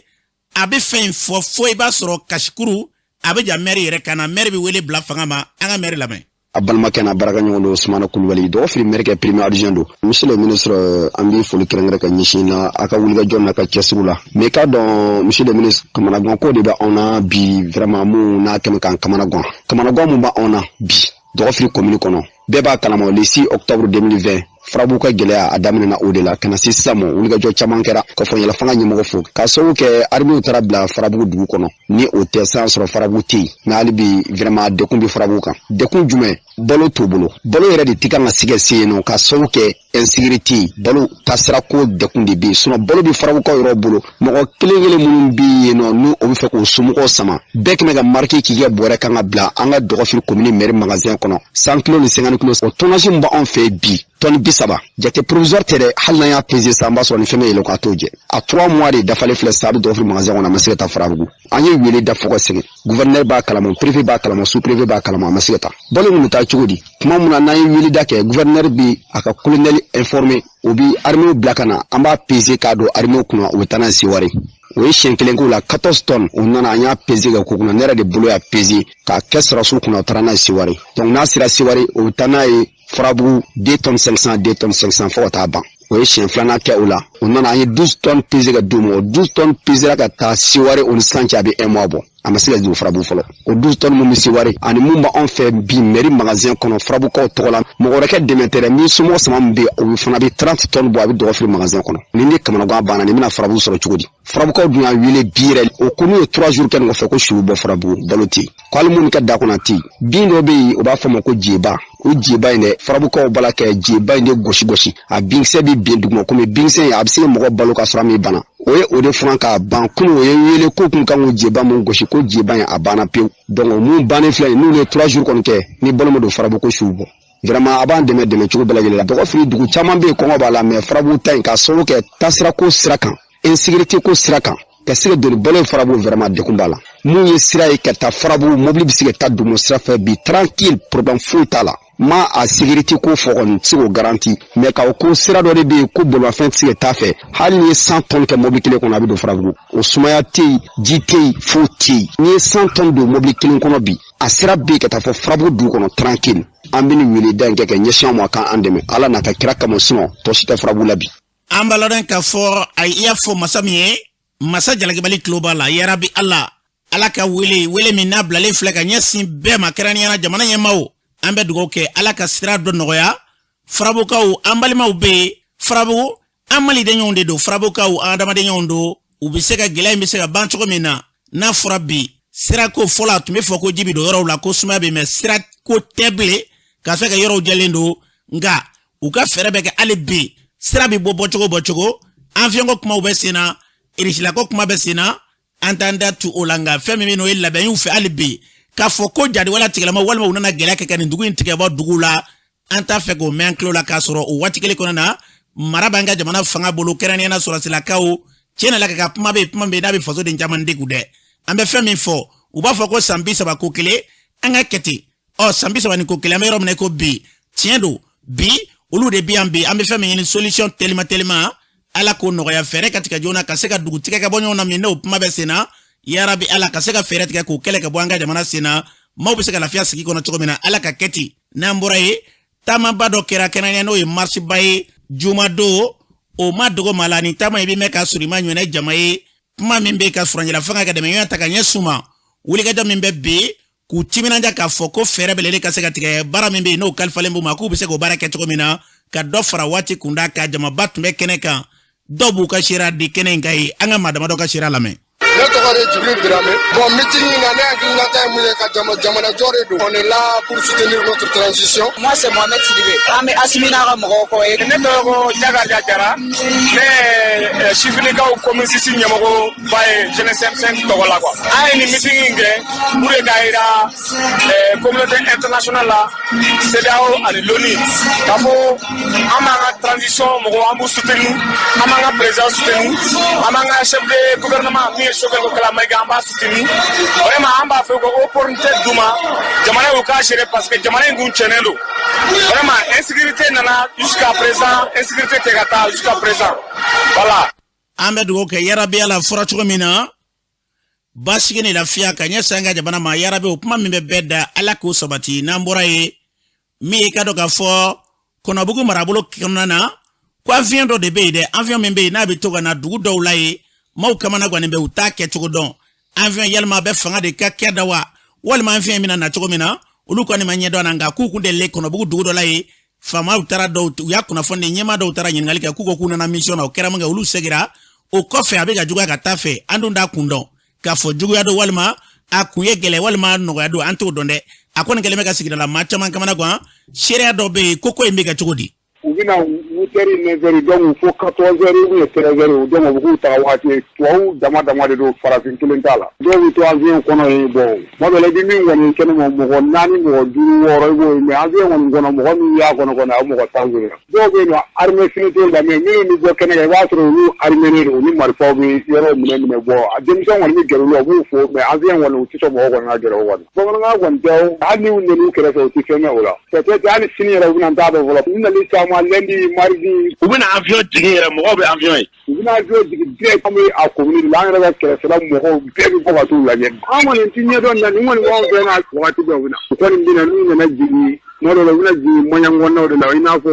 A bɛ fɛn in fɔ fo i b'a sɔrɔ kasikuru a bɛ ja mɛri yɛrɛ kan na. Mɛri bɛ wele bila fanga ma. An ka mɛri lamɛn. A balimakɛ n'a baarakɛɲɔgɔn don, Sumana Kulubali, Dɔgɔfiri mɛri kɛ premier adjoint don. Monsieur le ministre, an bɛ foli kɛrɛnkɛrɛn ka ɲɛsin na a ka wulikajɔ n'a ka cɛsiriw la. Mais k'a dɔn, monsieur le ministre, kamanagan ko de bɛ anw na bi vraiment, mun n'a kɛmɛ k'an kamanagan. Kamanagan mun b'anw na bi Dɔgɔfiri commune kɔnɔ, bɛɛ b'a kalama, le 6 octobre 2020, Farabugu ka gɛlɛya a daminɛna o de la ka na se sisan ma. Wulikajɔ caman kɛra ka fɔ yɛlɛ fanga ɲɛmɔgɔ fo k'a sababu kɛ armew taara bila Farabugu dugu kɔnɔ. Ni o tɛ, san sɔrɔ Farabugu tɛ yen. Mais hali bi vraiment, dekun bɛ Farabugu kan. Dekun jumɛn? Balo t'u bolo. Balo yɛrɛ de ti kan ka se ka se yen nɔ, k'a sababu kɛ insécurité, balo taasira ko dekun de bɛ yen. Sinon balo bɛ Farabugukaw yɛrɛ bolo. Mɔgɔ kelen kelen minnu bɛ yen nɔ, n'u o bɛ fɛ k'o somɔgɔw sama, bɛɛ kɛmɛ ka marqué k'i kɛ bɔrɛ kan ka bila an ka Dɔgɔfiri commune mairie magasin kɔnɔ, 100 kilo ni 50 kilo. O tonnage min b'anw fɛ bi, tɔni 30 jate provisoire tɛ dɛ. Hali n'an y'a peser sisan, an b'a sɔrɔ ni fɛn bɛ yɛlɛ k'a t'o jɛ. A 3 mois de dafalen filɛ sisan, a bɛ Dɔgɔfiri magasin kɔnɔ, a ma se ka taa Farabugu. An ye wele da fo ka sɛgɛn. Gouverneur b'a kalama, préfet b'a kalama, sous préfet b'a kalama, a ma se ka taa. Balo min bɛ taa cogo di? Tuma min na n'an ye wele da kɛ, gouverneur bi a ka colonel informé, o bi armée bila ka na, an b'a peser k'a don armée kunna, u bɛ taa n'a ye Seware. O ye siɲɛ kelen k'o la. 14 tonnes, o nana, an y'a peser ka k'u kunna. Ne yɛrɛ de bolo y'a peser k'a kɛ sɔrɔsiw kunna, o taara n'a ye Seware. Donc n'a sera Seware, o bɛ taa n'a ye Farabugu, 2 tonnes 500, 2 tonnes 500, fo ka taa ban. O ye siɲɛ filanan kɛ o la. O nana, an ye 12 tonnes peser ka d'u ma. O 12 tonnes pesera ka taa Seware, o ni sisan cɛ, a bɛ un mois bɔ, a ma se ka don Farabugu fɔlɔ. O 12 tonnes mun bɛ Seware ani mun b'anw fɛ bi mairie magasin kɔnɔ Farabugukaw tɔgɔ la, mɔgɔ wɛrɛ kɛ dɛmɛ tɛ dɛ. Min somɔgɔ sama min bɛ yen, o fana bɛ 30 tonnes bɔ, a bɛ Dɔgɔfiri magasin kɔnɔ. Ni ne kamanagan banna, nin bɛna Farabugu sɔrɔ cogo di? Farabugukaw dun y'a wele bi yɛrɛ, o ko n'u ye 3 jours kɛ nin kɔfɛ, ko su bɛ bɔ Farabugu, balo tɛ yen, ko hali mun ka da kɔnɔ a tɛ yen. Bin dɔ bɛ yen, u b'a fɔ a ma ko jeba. O jeba in dɛ, Farabugukaw b'a la kɛ jeba in de gosi gosi, a binkisɛ bɛ bin duguma. Komi binkisɛ in, a bɛ se ka mɔgɔ balo ka sɔrɔ a m'i bana, o ye o de furan k'a ban. Kunun o ye wele ko kun kan k'o jeba mun gosi, ko jeba in a banna pewu. Donc o mun bannen filɛ nin, n'u ye 3 jours kɔni kɛ ni balo ma don Farabugu, ko su bɔ. Vraiment, a b'an dɛmɛ dɛmɛ cogo bɛɛ lajɛlen la. Dɔgɔfiri dugu caman bɛ yen, kɔngɔ b'a la, mais Farabugu ta in, k'a sababu kɛ taasirako sira kan, insécurité ko sira kan, ka se ka don ni balo ye Farabugu, vraiment degun b'a la. Mun ye sira ye ka taa Farabugu, mobili bɛ se ka taa dugu sira fɛ bi tranquille, problème foyi t'a la. Ma a sécurité ko fɔ kɔni, tɛ se k'o garanti, mais k'a ko sira dɔ de bɛ yen ko bolimafɛn tɛ se ka taa fɛ, hali n'i ye 100 tonnes kɛ mobili kelen kɔnɔ, a bɛ don Farabugu. O sumaya tɛ yen, ji tɛ yen, foyi tɛ yen. N'i ye 100 tonnes don mobili kelen kɔnɔ bi, a sira bɛ yen ka taa fɔ Farabugu dugu kɔnɔ tranquille. An bɛ nin weleda in kɛ ka ɲɛsin aw ma, k'an dɛmɛ Ala n'a ka kira kama, sinon tɔ si tɛ Farabugu la bi. An b'a lɔn k'a fɔ a i y'a fɔ masa min ye, masa jalakibali tulo b'a la. Yarabi Ala, Ala ka wele wele min n'a bilalen filɛ ka ɲɛsin bɛɛ ma, kɛrɛnkɛrɛnnenya la jamana ɲɛmaaw, an bɛ dugawu kɛ Ala ka sira dɔ nɔgɔya. Farabukaw, an balimaw bɛ yen Farabugu, an malidenɲɔgɔnw de don. Farabukaw, an adamadenɲɔgɔnw don. U bɛ se ka gɛlɛya in bɛ se ka ban cogo min na, n'a fɔra bi sirako fɔlɔ, a tun bɛ fɔ ko ji bɛ don yɔrɔw la, ko sumaya bɛ, mɛ sirako tɛ bilen ka se ka yɔrɔw jɛlen don. Nka u ka fɛɛrɛ bɛ kɛ hali bi sira bɛ bɔ bɔcogo bɔcogo. Avion ko kumaw bɛ sen na, irisilako kuma bɛ sen na, an t'an da tu o la. Nka fɛn min bɛ n'o ye labɛn y'u fɛ hali bi k'a fɔ ko jadiwala tigilama walima u nana gɛlɛya kɛ ka nin dugu in tigɛ bɔ dugu la, an t'a fɛ k'o mɛn an tulo la. K'a sɔrɔ o waati kelen kɔnɔna na, mara b'an ka jamana fanga bolo, kɛrɛnkɛrɛnnenya la sɔrɔsilakaw. Tiɲɛ na, ka kuma bɛ yen, kuma bɛ yen n'a bɛ fasoden caman degun dɛ. An bɛ fɛn min fɔ, u b'a fɔ ko san 30 ko kelen, an ka kɛ ten. Ɔ, san 30 ni ko kelen, an bɛ yɔrɔ min na ko bi, tiɲɛ don, bi olu de bi yan bi. An bɛ fɛn min ɲini, solution telima telima, Ala k'o nɔgɔya, fɛɛrɛ ka tigɛ joona ka se ka dugu tigɛ ka bɔ ɲɔgɔn na min n'o kuma bɛ sen na. Yarabi Ala, ka se ka fɛɛrɛ tigɛ k'o kɛlɛ ka bɔ an ka jamana sen na, maaw bɛ se ka lafiya sigi kɔnɔ cogo min na, Ala ka kɛ ten. N'an bɔra yen, taamaba dɔ kɛra kɛnɛya, n'o ye marche-ba ye jumadon. O ma dogo maa la, nin taama in bɛ mɛn ka sɔrɔ i ma ɲɔnɛ jama ye. Kuma min bɛ ka furancɛla fanga ka dɛmɛ ta ka ɲɛsin u ma, wulikajɔ min bɛ bi k'u timinanja k'a fɔ ko fɛɛrɛ bɛlɛlen ka se ka tigɛ, baara min bɛ yen n'o kalifalen b'u ma, k'u bɛ se k'o baara kɛ cogo min na, ka dɔ fara waati kunda ka jamaba tun bɛ kɛnɛ kan. Dɔw b'u ka seereya di kɛnɛ in kan ye. An ka maa damadɔ ka seereya lamɛn. Ne tɔgɔ de Jibril Dramé. Bon, meeting in na, ne hakilinata ye mun ye? Ka jamana jɔ de don. On est là pour soutenir notre transition. Moi, c'est Mohamed Sidibé. An bɛ Asimi n'a ka mɔgɔw kɔ ye. Ne tɔgɔ ko Jakarija Jara. Ne ye sifinnakaw commune 6 ɲɛmɔgɔba ye jeunesse M5 tɔgɔ la quoi. An ye nin meeting in kɛ pour que k'a yira communauté internationale la, CEDEAO ani l'ONU, k'a fɔ an b'an ka transition mɔgɔw, an b'u soutenir, an b'an ka président soutenir, an b'an ka chef de gouvernement min ye Choguel Kokalla Maïga, an b'a soutenir. Vraiment, an b'a fɛ ko opportunité d'u ma, jamana y'u k'a gérer, parce que jamana in kun cɛnnen don. Vraiment, insécurité nana jusqu'à présent, insécurité tɛ ka taa jusqu'à présent, voilà. An bɛ dugawu kɛ, yarabi Ala, fɔra cogo min na, basigi ni lafiya ka ɲɛsin an ka jamana ma. Yarabi, o kuma min bɛ bɛɛ da, Ala k'o sabati. N'an bɔra yen, min ye ka dɔn k'a fɔ Kɔnɔbugu marabolo kɔnɔna na, ko avion dɔ de bɛ yen dɛ, avion min bɛ yen n'a bɛ to ka na dugu dɔw la yen, maaw kamana gannen bɛ, u t'a kɛcogo dɔn. Avion yalima a bɛ fanga de ka kɛ da wa, walima avion bɛna na cogo min na, olu kɔni ma ɲɛdɔn na. Nka k'u kun delilen Kɔnɔbugu dugu dɔ la yen, faamaw taara, dɔw u y'a kunnafoni, ɲɛmaa dɔw taara ɲininkali kɛ, k'u ko k'u nana mission na. O kɛra min kɛ, olu segira o kɔfɛ, a bɛ ka juguya ka taa fɛ. An dun t'a kun dɔn k'a fɔ juguya don walima a kun ye gɛlɛya walima nɔgɔya don, an t'o dɔn dɛ. A kɔni kɛlen bɛ ka sigida la maa caman kamana gan. Seereya dɔ bɛ yen ko in bɛ kɛ cogo di? U bɛna 8 heures, 9 heures, donc fo 14 heures ou bien 13 heures, donc u bɛ k'u taga waati ye. Tubabu dama dama de don, farafin kelen t'a la. Dɔw bɛ to avion kɔnɔ yen. Bon, tuma dɔ la, i bɛ min kɔni kɛnɛma, mɔgɔ naani, mɔgɔ duuru, wɔɔrɔ, i b'o ye, mais avion kɔni kɔnɔ, mɔgɔ min y'a kɔnɔ kɔni, a bɛ mɔgɔ 10 sɔrɔ. Dɔw bɛ yen nɔ, armée fini t'o la, mais minnu bɛ bɔ kɛnɛ kan, i b'a sɔrɔ olu armé don, u ni marifaw bɛ yɔrɔw minɛ minɛ. Bɔ a denmisɛnw kɔni bɛ gɛrɛ olu la, u b'u fo, mais avion kɔni, u tɛ sɔn mɔgɔ kɔni ka gɛrɛ o kɔni. Bamanankan kɔni tɛ o, hali n'u nan'u kɛrɛfɛ, u tɛ fɛn mɛn o la. Peut-être hali sini yɛrɛ u bɛna, n t'a dɔn fɔlɔ. U nali caman lundi, mardi. U bɛna avion jigin yɛrɛ, mɔgɔw bɛ avion ye? U bɛna avion jigin direct. An bɛ a commune de la, an yɛrɛ ka kɛrɛfɛla mɔgɔw bɛɛ bɛ bɔ ka t'u lajɛ. An kɔni ti ɲɛdɔn na, nin kɔni b'anw fɛ yan wagati bɛɛ, u bɛna. U kɔni bɛna, n'u nana jigin, tuma dɔw la u bɛna jigin maɲan de la, i n'a fɔ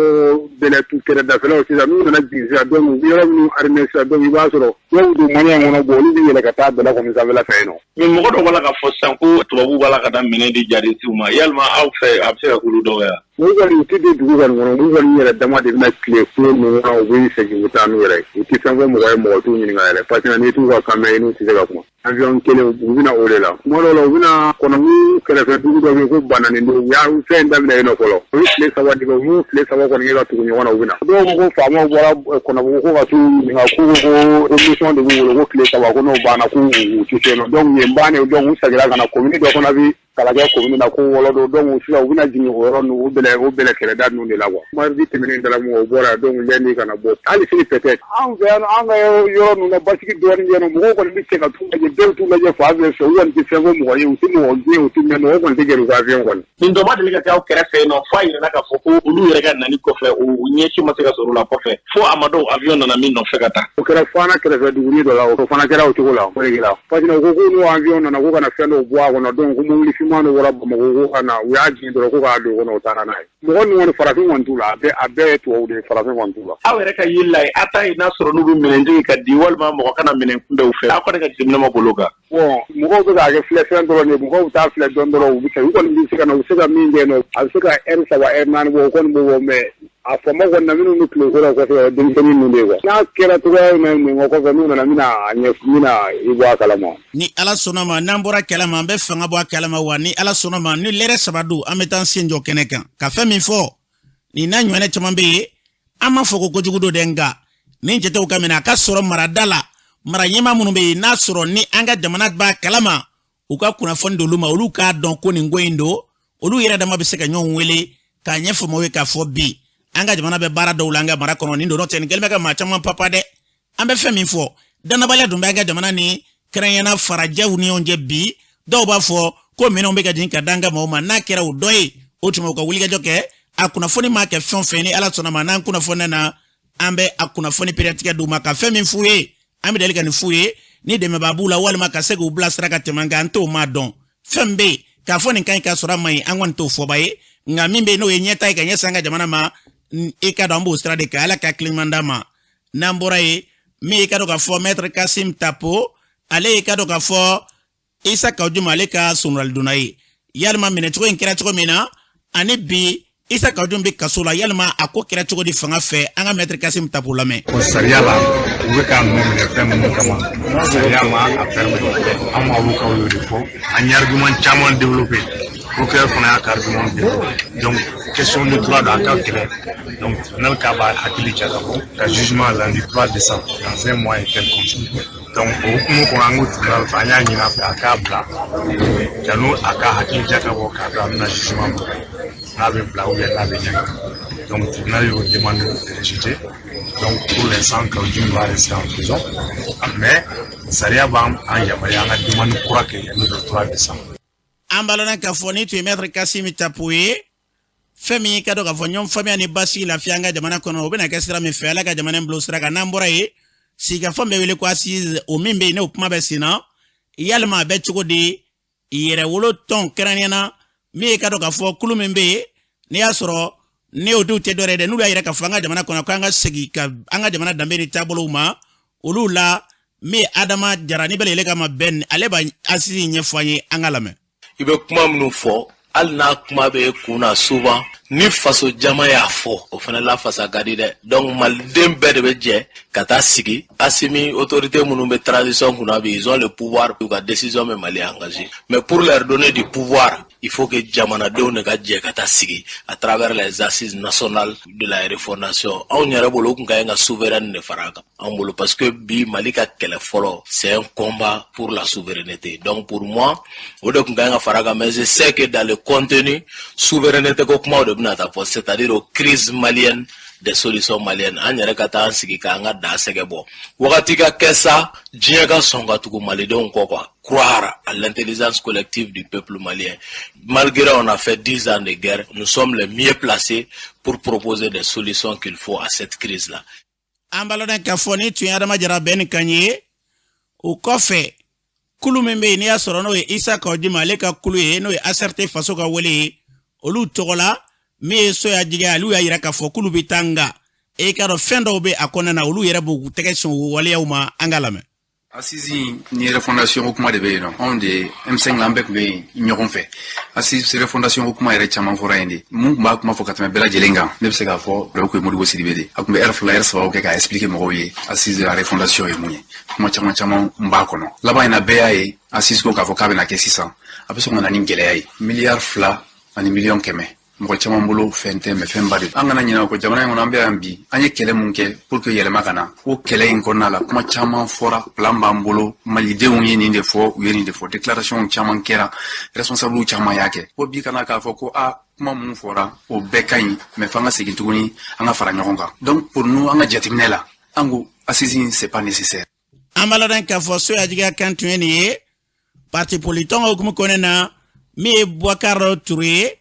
Bɛlɛtu kɛrɛdafɛlaw sisan. N'u nana jigin sisan, donc u bɛ yɔrɔ minnu armé sisan, donc i b'a sɔrɔ dɔw don maɲan kɔnɔ, bon, olu bɛ yɛlɛ ka taa bɛlɛ kɔni sanfɛla fɛ yen nɔ. Mais mɔgɔ dɔw b'a la k'a fɔ sisan ko tubabuw b'a la ka taa minɛn di jihadisiw ma. Yalima aw fɛ, a bɛ se ka k'olu dɔw ye wa? U kɔni u tɛ don dugu kɔni kɔnɔ. U kɔni yɛrɛ dama de bɛna tile kungo ninnu kɔnɔ, u bɛ segin, u bɛ taa n'u yɛrɛ ye. U tɛ fɛn fɔ mɔgɔ ye, mɔgɔ t'u ɲininka yɛrɛ, parce que n'i t'u ka kan mɛn, i n'u tɛ se ka kuma. Avion kelen, u bɛna o de la. Tuma dɔw la, u bɛna Kɔnɔbugu kɛrɛfɛ dugu dɔ bɛ yen ko Banani, u y'a fɛn daminɛ yen nɔ fɔlɔ. U ye tile 3 de kɛ, u y'u tile 3 kɔni kɛ ka tugu ɲɔgɔn na, u bɛna. Dɔw ko ko faamaw bɔra Kɔnɔbugu ko ka t'u ɲininka, k'u ko ko mission de b'u bolo, ko tile 3, ko n'o banna, k'u u tɛ se yen nɔ. Donc yen bannen, donc u seginna ka na commune dɔ fana bi. Kalakɛ commune na ko Wɔlɔdo donc sisan u bɛna jigin o yɔrɔ ninnu o bɛlɛ o bɛlɛ kɛrɛda ninnu de la quoi mardi tɛmɛnen dala mɔgɔw bɔra donc lundi kana bɔ hali sini peut-être anw fɛ yan an ka yɔrɔ ninnu na basigi dɔɔnin bɛ yen nɔ mɔgɔw kɔni bɛ cɛ ka t'u lajɛ dɔw t'u lajɛ fan bɛɛ fɛ u kɔni tɛ fɛn fɔ mɔgɔ ye u tɛ mɔgɔ gɛn u tɛ mais mɔgɔ kɔni tɛ gɛrɛ u ka avion kɔni. Nin dɔ ma deli ka kɛ aw kɛrɛfɛ yen nɔ fo a yirala k'a fɔ ko olu yɛrɛ ka nali kɔfɛ u ɲɛsi ma se ka sɔrɔ u la kɔfɛ fo a ma dɔn avion nana min nɔfɛ ka taa. O kɛra Fana kɛrɛfɛ duguni dɔ la o fana kɛra o cogo la o de kɛra parce que u ko k'u n'o avion nana ko ka na fɛn dɔw bɔ a kɔnɔ donc ko mobili finman dɔ bɔra Bamakɔ ko ka na u y'a jigin dɔrɔn ko k'a don o kɔnɔ u taara n'a ye. Mɔgɔ ninnu kɔni farafin kɔni t'u la a bɛɛ ye tubabu de ye farafin kɔni t'u la. Aw yɛrɛ ka yeli la a t'a ye n'a sɔrɔ n'u bɛ minɛn jigin ka di walima mɔgɔ ka na minɛn kunbɛn u fɛ aw kɔni ka jateminɛ ma bolo kan. Bon mɔgɔw bɛ k'a kɛ filɛ fɛn dɔrɔn de ye mɔgɔw bɛ taa filɛ dɔn dɔrɔn u bɛ se u kɔni bɛ se ka na u bɛ se ka min kɛ nɔ a bɛ se ka heure 3 heure 4 bɔ o kɔni b'o bɔ mais a fanba kɔni na minnu bɛ tile ko la kosɛbɛ o ye denmisɛnnin ninnu de ye quoi n'a kɛra cogoya min na nin kɔfɛ n'u nana n bɛna a ɲɛ n bɛna i bɔ a kalama. Ni Ala sɔnna ma n'an bɔra kalama an bɛ fanga bɔ a kalama wa ni Ala sɔnna ma ni lɛrɛ 3 don an bɛ taa an sen jɔ kɛnɛ kan ka fɛn min fɔ nin n'a ɲɔgɔnna caman bɛ yen an m'a fɔ ko kojugu don dɛ nka nin jatew ka minɛ a ka sɔrɔ marada la mara ɲɛmaa minnu bɛ yen n'a sɔrɔ ni an ka jamana b'a kalama u ka kunnafoni d'olu ma olu k'a dɔn ko nin ko in don olu yɛrɛ dama bɛ se ka ɲɔgɔn wele k'a ɲɛfɔ maaw ye k'a fɔ bi an ka jamana bɛ baara dɔw la an ka mara kɔnɔ nin don n'o tɛ nin kɛlen bɛ ka maa caman papa dɛ an bɛ fɛn min fɔ dannabaliya dun bɛ an ka jamana ni kɛrɛnkɛrɛnnenya farajɛw ni ɲɔgɔn cɛ bi dɔw b'a fɔ ko minɛnw bɛ ka jigin ka d'an ka maaw ma n'a kɛra o dɔ ye o tuma u ka wulikajɔ kɛ a kunnafoni maa kɛ fɛn o fɛn ni Ala sɔnna ma n'an kunnafoni na an bɛ a kunnafoni peretigɛ d'u ma ka fɛn min f'u ye an bɛ deli ka nin f'u ye ni dɛmɛbaa b'u la walima ka se k'u bilasira ka tɛmɛ an kan an t'o maa dɔn fɛn min bɛ yen k'a fɔ nin ka ɲi k'a sɔrɔ a man ɲi an kɔni t'o fɔba ye nka min bɛ yen n'o ye ɲɛtaa ye ka ɲɛsin an ka jamana ma i ka dɔn an b'o sira de kan Ala ka hakili ɲuman d'an ma n'an bɔra yen min i ka dɔn k'a fɔ maître Kasim Tapo ale i ka dɔn k'a fɔ Isa Kawu Jim ale ka sonralidonna ye yalima minɛcogo in kɛra cogo min na ani bi Isa Kawu Jim bɛ kaso la yalima a ko kɛra cogo di fanga fɛ an ka maître Kasim Tapo lamɛn. Ko sariya la u bɛ k'a ninnu minɛ fɛn minnu kama sariya ma a permettre an ma avocat y'o de fɔ an ye argument caman développé procureur fana y'a ka argument développé donc question de droit don a ka gɛlɛn donc tribunal k'a b'a hakili jagabɔ ka jugement lundi 3 décembre dans un mois et quelques comme ça donc o hukumu kɔnɔ an ko tribunal fɛ an y'a ɲini a fɛ a k'a bila janni a ka hakili jagabɔ k'a dɔn a bɛna jugement min kɛ n'a bɛ bila ou bien n'a bɛ ɲangi donc tribunal y'o demande rejeté donc pour l'instant Kaou Djim va rester en prison mais sariya b'an yamaruya an ka demande kura kɛ yanni le 3 décembre. An b'a lɔn k'a fɔ nin tun ye maître Kassim Tapo ye fɛn min ka dɔn k'a fɔ ɲɔgɔn faamuya ni basigi lafiya an ka jamana kɔnɔ o bɛna kɛ sira min fɛ Ala ka jamana in bila sira kan n'an bɔra yen sigikafɔ min bɛ wele ko assise o min bɛ yen n'o kuma bɛ sen na yalima a bɛ cogo di yɛrɛwolo tɔn kɛrɛnkɛrɛnnenya na min ye ka dɔn k'a fɔ kulu min bɛ yen n'i y'a sɔrɔ ne o dɔw tɛ dɔwɛrɛ ye dɛ n'u y'a yira k'a fɔ an ka jamana kɔnɔ k'an ka segin ka an ka jamana danbe ni taabolow ma olu la min ye Adama Jara ni bɛɛ lajɛlen k'a ma bɛn ale b'a assise ɲɛfɔ an ye an ka lamɛn. I bɛ kuma minnu fɔ hali n'a kuma bɛ kun na souvent ni faso jama y'a fɔ o fana lafasa ka di dɛ donc maliden bɛɛ de bɛ jɛ ka taa sigi Assimi autorité minnu bɛ transition kunna bi ils ont le pouvoir u ka décision bɛ Mali engagé mais pour leur donner du pouvoir il faut que jamanadenw de ka jɛ ka taa sigi à travers les assises nationales de la refondation anw yɛrɛ bolo o tun ka ɲi ka souveraine de fara a kan anw bolo parce que bi Mali ka kɛlɛ fɔlɔ c'est un combat pour la souveraineté donc pour moi o de tun ka ɲi ka fara a kan mais je sais que dans le contenu souveraineté ko kumaw de bɛna taa fɔ c'est-à-dire aux crises maliennes des solutions maliennes an yɛrɛ ka taa an sigi k'an ka da sɛgɛ bɔ wagati ka kɛ sa diɲɛ ka sɔn ka tugu malidenw kɔ quoi croire à l'intelligence collective du peuple malien malgré on a fait 10 ans de guerre nous sommes les mieux placés pour proposer des solutions qu'il faut à cette crise là An b'a lɔn k'a fɔ nin tun ye Adama Jara bɛn kan ye o kɔfɛ kulu min bɛ yen n'i y'a sɔrɔ n'o ye Isa Kawu Jim ale ka kulu ye n'o ye ACRT faso ka wele ye olu tɔgɔ la min ye soya jigɛ olu y'a yira k'a fɔ k'olu bɛ taa nka e k'a dɔn fɛn dɔw bɛ a kɔnɔna na olu yɛrɛ b'u tɛgɛ sɔn o waleyaw ma an ka lamɛn. Assise ni refondation ko kuma de bɛ yen nɔ anw de M5 la an bɛɛ tun bɛ yen ɲɔgɔn fɛ assise refondation ko kuma yɛrɛ caman fɔra yen de mun tun b'a kuma fɔ ka tɛmɛ bɛɛ lajɛlen kan ne bɛ se k'a fɔ o tun ye Modibo Sidibe de a tun bɛ heure 2 heure 3 kɛ k'a expliquer mɔgɔw ye assise de la refondation ye mun ye kuma caman caman b'a kɔnɔ laban in na bɛɛ y'a ye assise ko k'a fɔ k'a bɛna kɛ sisan a bɛ sɔn ka na ni gɛlɛya ye miliyari 2 ani miliyɔn 100 Mɔgɔ caman bolo fɛn tɛ, mais fɛnba de. An kana ɲinɛ o kɔ. Jamana in kɔnɔ, an bɛ yan bi, an ye kɛlɛ mun kɛ pour que yɛlɛma ka na, o kɛlɛ in kɔnɔna la, kuma caman fɔra, plan b'an bolo, malidenw ye nin de fɔ, u ye nin de fɔ, déclaration caman kɛra, responsable caman y'a kɛ. Ko bi kana k'a fɔ ko a kuma mun fɔra, o bɛɛ ka ɲi, mais f'an ka segin tuguni, an ka fara ɲɔgɔn kan. Donc pour nous, an ka jateminɛ la, an ko assise in, c'est pas nécessaire. An b'a ladɔn k'a fɔ so yajigiya kan tun ye nin ye. Parti politique hukumu kɔnɔna na, min ye Bubakar Ture ye,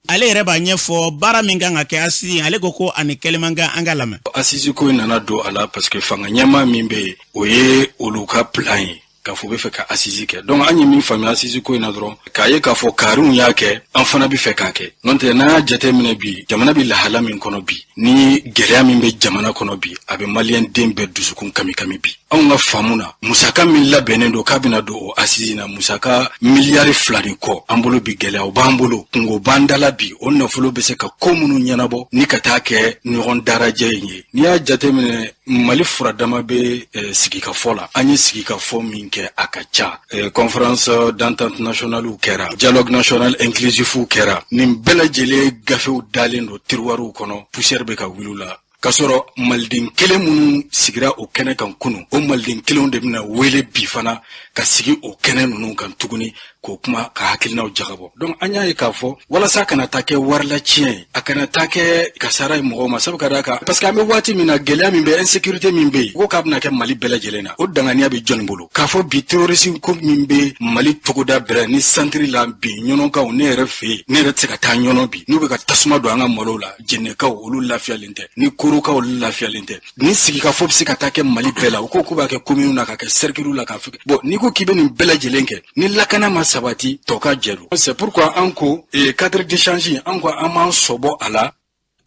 ale yɛrɛ b'a ɲɛfɔ baara min kan ka kɛ assise, ale ko ko ani kɛlɛ man kan. An ka lamɛn. Assise ko in nana don a la parce que fanga ɲɛmaa min bɛ yen, o ye olu ka plan ye k'a fɔ u bɛ fɛ ka assise kɛ. Donc an ye min faamuya assise ko in na dɔrɔn, k'a ye k'a fɔ kariw y'a kɛ, an fana bɛ fɛ k'a kɛ. N'o tɛ, n'an y'a jateminɛ bi, jamana bɛ lahala min kɔnɔ bi, ni gɛlɛya min bɛ jamana kɔnɔ bi, a bɛ maliyɛn den bɛɛ dusukun kami kami bi. Anw ka faamu na, musaka min labɛnnen don k'a bɛna don o assise na, musaka miliyari 2 ni kɔ, an bolo bi gɛlɛyaw b'an bolo, kungo b'an da la bi. O nafolo bɛ se ka ko minnu ɲɛnabɔ ni ka taa kɛ ɲɔgɔn darajɛ in ye. N'i y'a jateminɛ, Mali furadama bɛ sigikafɔ la. An ye sigikafɔ min kɛ, a ka ca. Conférence d'entente nationale kɛra, dialogue national inclusif kɛra, nin bɛɛ lajɛlen gafew dalen don tiruwariw kɔnɔ, poussière bɛ ka wuli la, k'a sɔrɔ maliden kelen minnu sigira o kɛnɛ kan kunu, o maliden kelenw de bɛna wele bi fana ka sigi o kɛnɛ ninnu kan tuguni k'o kuma, ka hakilinaw jagabɔ. Donc an y'a ye k'a fɔ walasa kana taa kɛ warilatiɲɛ ye, a kana taa kɛ kasara ye mɔgɔw ma, sabu ka d'a kan, parce que an bɛ waati min na, gɛlɛya min bɛ, insécurité min bɛ yen, ko k'a bɛna kɛ Mali bɛɛ lajɛlen na, o danganiya bɛ jɔnni bolo k'a fɔ bi terrorisme ko min bɛ Mali togoda bɛrɛ ni centre la bi, ɲɔnɔkaw, ne yɛrɛ fɛ yen, ne yɛrɛ tɛ se ka taa Ɲɔnɔ bi, n'u bɛ ka tasuma don an ka malow la. Jɛnɛkaw, olu lafiyalen tɛ, ni korokaw, olu lafiyalen tɛ. Nin sigikafɔ bɛ se ka taa kɛ Mali bɛɛ la, u ko k'u b'a kɛ kominiw na, ka kɛ sɛrikiliw la, k'a fɔ bon, n'i ko k'i bɛ nin bɛɛ lajɛlen kɛ, ni lakana ma sabati, tɔ ka jɛ don. C'est pourquoi an ko cadre d'échange, an ko an b'an sɔbɔ a la.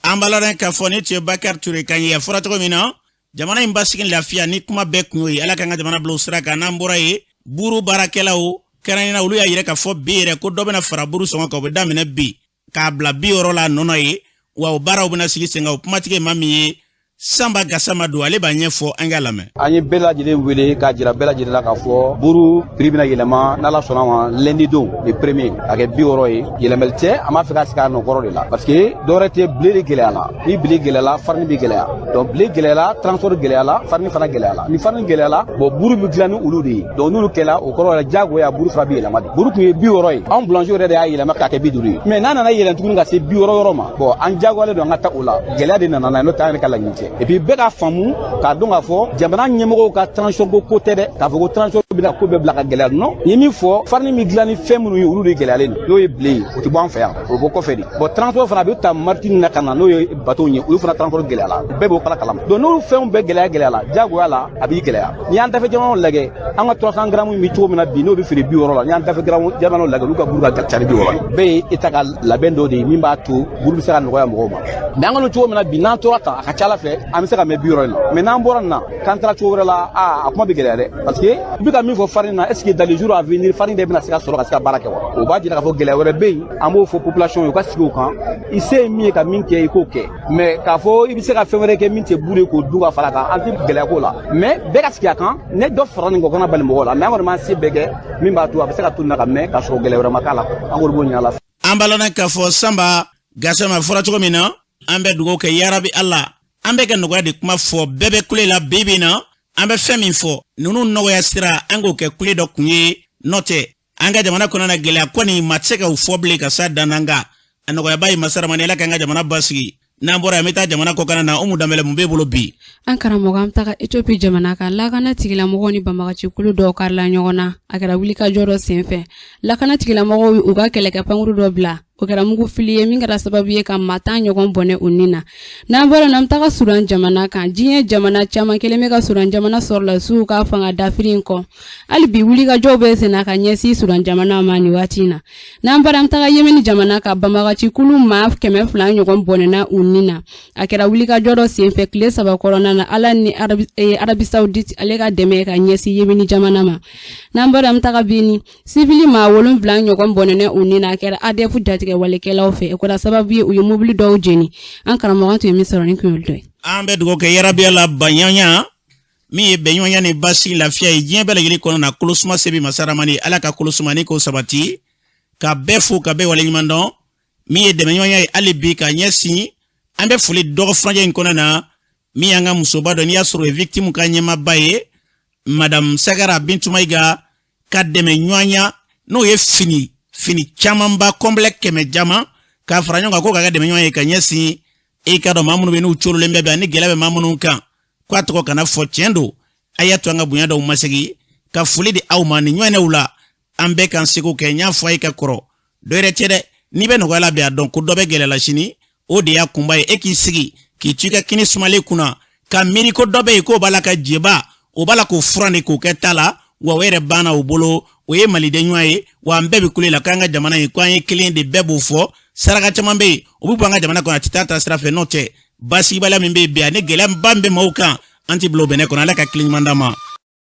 An b'a ladɔn k'a fɔ ni tun ye Bakari Ture kan ye. A fɔra cogo min na, jamana in basigi, lafiya ni kuma bɛɛ kun y'o ye. Ala k'an ka jamana bila o sira kan. N'an bɔra yen, buru baarakɛlaw kɛrɛnkɛrɛnnenya, olu y'a yira k'a fɔ bi yɛrɛ ko dɔ bɛna fara buru sɔngɔ kan. O bɛ daminɛ bi k'a bila 60 la nɔnɔ ye, wa o baaraw bɛna sigi sen kan. O kumatigi ye maa min ye, Sanba Gasama don, ale b'a ɲɛfɔ, an k'a lamɛn. An ye bɛɛ lajɛlen wele k'a jira bɛɛ lajɛlen la k'a fɔ buru prix bɛna yɛlɛma, n'Ala sɔnna ma, lundi don, le premier, a kɛ 60 ye. Yɛlɛmali tɛ, an b'a fɛ ka sigi a nɔkɔrɔ de la, parce que dɔwɛrɛ tɛ, blé de gɛlɛyala. Ni blé gɛlɛyala, farini bɛ gɛlɛya. Donc blé gɛlɛyala, transport gɛlɛyala, farini fana gɛlɛyala. Ni farini gɛlɛyala, bon, buru bɛ dilan ni olu de ye. Donc n'olu kɛla, o kɔrɔ la diyagoya buru fana bɛ yɛlɛma de. Buru tun ye 60 ye, anw boulanger yɛrɛ de y'a yɛlɛma k'a kɛ 50 ye. Mais n'a nana yɛlɛn tuguni ka se 60 yɔrɔ ma, bon, an diyagoyalen don an ka taa o la. Gɛlɛya de nana n'a ye, n'o tɛ an yɛrɛ ka laɲini tɛ. Et puis bɛɛ k'a faamu k'a dɔn k'a fɔ jamana ɲɛmɔgɔw ka transition ko ko tɛ dɛ, k'a fɔ ko transition bɛna ko bɛɛ bila ka gɛlɛya. Non, n ye min fɔ, farini min dilan ni fɛn minnu ye, olu de gɛlɛyalen don. N'o ye blé ye, o tɛ bɔ an fɛ yan, o bɛ bɔ kɔfɛ de. Bon, transport fana, a bɛ ta maritime na ka na, n'o ye bateau ye, olu fana transport gɛlɛyala, bɛɛ b'o kala kalama. Donc n'olu fɛnw bɛɛ gɛlɛya gɛlɛyala, diyagoya la a b'i gɛlɛya. N'i y'an dafɛ jamanaw lajɛ, an ka 300 grammes bɛ cogo min na bi, n'o bɛ feere 60 la, n'i y'an dafɛ jamanaw lajɛ, olu ka buru ka ca ni 60 ye. Bɛɛ ye État ka labɛn dɔ de ye min b'a to buru bɛ se ka nɔgɔya mɔgɔw ma. Mais an ka cogo min na bi, n'an tora tan, a ka ca ala fɛ an bɛ se ka mɛn 60 in na. Mais n'an bɔra nin na k'an taara cogo wɛrɛ la, aa, a kuma bɛ gɛlɛya dɛ, parce que i bɛ ka min fɔ farine na, est ce que dans les jours à venir farine de bɛna se ka sɔrɔ ka se ka baara kɛ wa? O b'a jira k'a fɔ gɛlɛya wɛrɛ bɛ yen. An b'o fɔ population ye, u ka sigi o kan. I se ye min ye ka min kɛ, i k'o kɛ. Mais k'a fɔ i bɛ se ka fɛn wɛrɛ kɛ min tɛ buru ye k'o dun ka fara kan, an tɛ gɛlɛya k'o la. Mais bɛɛ ka sigi a kan, ne dɔ fara nin kan, o kana bali mɔgɔw la. Mais an kɔni b'an se bɛɛ kɛ min b'a to a bɛ se ka to nin na ka mɛn k'a sɔrɔ gɛlɛya wɛrɛ ma k'a la. An kɔni b'o ɲini Ala fɛ. An b'a lɔn k'a fɔ Sanba Gasama fɔra cogo min na, an bɛ dugawu kɛ, yarabi Ala, an bɛ ka nɔgɔya de kuma fɔ, bɛɛ bɛ kule la bi bi in na. An bɛ fɛn min fɔ, ninnu nɔgɔya sira, an k'o kɛ kule dɔ kun ye. N'o tɛ, an ka jamana kɔnɔna gɛlɛya kɔni ma tɛ se ka o fɔ bilen ka s'a dan na, nka a nɔgɔyaba ye masaramani. Ala k'an ka jamana basigi. N'an bɔra yan, an bɛ taa jamana kɔkanna na. Umu Danbɛlɛ, mun b'e bolo bi? An karamɔgɔ, an bɛ taga Ethiopie jamana kan. Lakana tigilamɔgɔw ni banbagacikulu dɔw karila ɲɔgɔn na. A kɛra wulikajɔ dɔ senfɛ, lakana tigilamɔgɔw u ka kɛlɛkɛ pankuru dɔ bila, o kɛra mugu fili ye min kɛra sababu ye ka maa 10 ɲɔgɔn bɔnɛ u ni na. N'an bɔra, an bɛ taga Sudan jamana kan. Diɲɛ jamana caman kelen bɛ ka Sudan jamana sɔrɔlasiw ka fanga dafiri in kɔ. Hali bi wulikajɔw bɛ senna ka ɲɛsin Sudan jamana ma nin waati in na. N'an bɔra, an bɛ taga Yemeni jamana kan. Banbagacikulu maa 200 ɲɔgɔn bɔnɛna u ni na. A kɛra wulikajɔ dɔ senfɛ tile 3 kɔnɔna na, Ala ni Arabie Saoudite ale ka dɛmɛ ka ɲɛsin Yemeni jamana ma. N'an bɔra, an bɛ taga Beni. Sivili maa 7 ɲɔgɔn bɔnɛna u ni na. A kɛra ADF jatigɛwalekɛlaw fɛ. O kɛra sababu ye u ye mobili dɔw jeni. An karamɔgɔ, tun ye min sɔrɔ ni kun dɔ ye. An bɛ dugawu kɛ, yarabi Ala, baɲɔgɔnya min ye bɛnɲɔgɔnya ni basigi, lafiya ye diɲɛ bɛɛ lajɛlen kɔnɔ na. Kolosuma se bɛ masaramani, Ala ka kolosuma ni k'o sabati, ka bɛɛ fo, ka bɛɛ waleɲuman dɔn. Min ye dɛmɛɲɔgɔnya ye hali bi ka ɲɛsin, an bɛ foli dɔgɔ furancɛ in kɔnɔ na, min y'an ka musoba dɔ, n'i y'a sɔrɔ o ye victime ka ɲɛmaaba ye, Madame Sagara Bintu Mayiga, ka dɛmɛ ɲɔgɔnya, n'o ye fini camanba, complet 100 jama k'a fara ɲɔgɔn kan, ko k'a kɛ dɛmɛ ɲɔgɔn ye ka ɲɛsin e ka dɔn maa minnu bɛ n'u corolen bɛ ani gɛlɛya bɛ maa minnu kan, k'a tɔgɔ kana fɔ. Tiɲɛ don, a y'a to an ka bonya dɔw masegin ka foli di aw ma nin ɲɔgɔnnaw la. An bɛɛ k'an seko kɛ. N y'a fɔ a ye ka kɔrɔ, dɔ yɛrɛ tɛ dɛ. N'i bɛ nɔgɔya la bi, a dɔn ko dɔ bɛ gɛlɛya la sini. O de y'a kunba ye. E k'i sigi k'i to i ka kini sumalen kunna ka miiri ko dɔ bɛ yen k'o b'a la ka jeba, o b'a la k'o furan de k'o kɛ ta la, wa o yɛrɛ banna o bolo. O ye maliden ɲuman ye. Wa an bɛɛ bɛ kule la k'an ka jamana ye, ko an ye kelen de, bɛɛ b'o fɔ. Saraka caman bɛ yen, o bɛ bɔ an ka jamana kɔnɔ, a tɛ taa ta sira fɛ. N'o tɛ, basigibaliya min bɛ yen bi ani gɛlɛyaba min bɛ maaw kan, an ti bila o bɛnɛ kɔnɔ. Ala ka kile ɲuman d'an ma.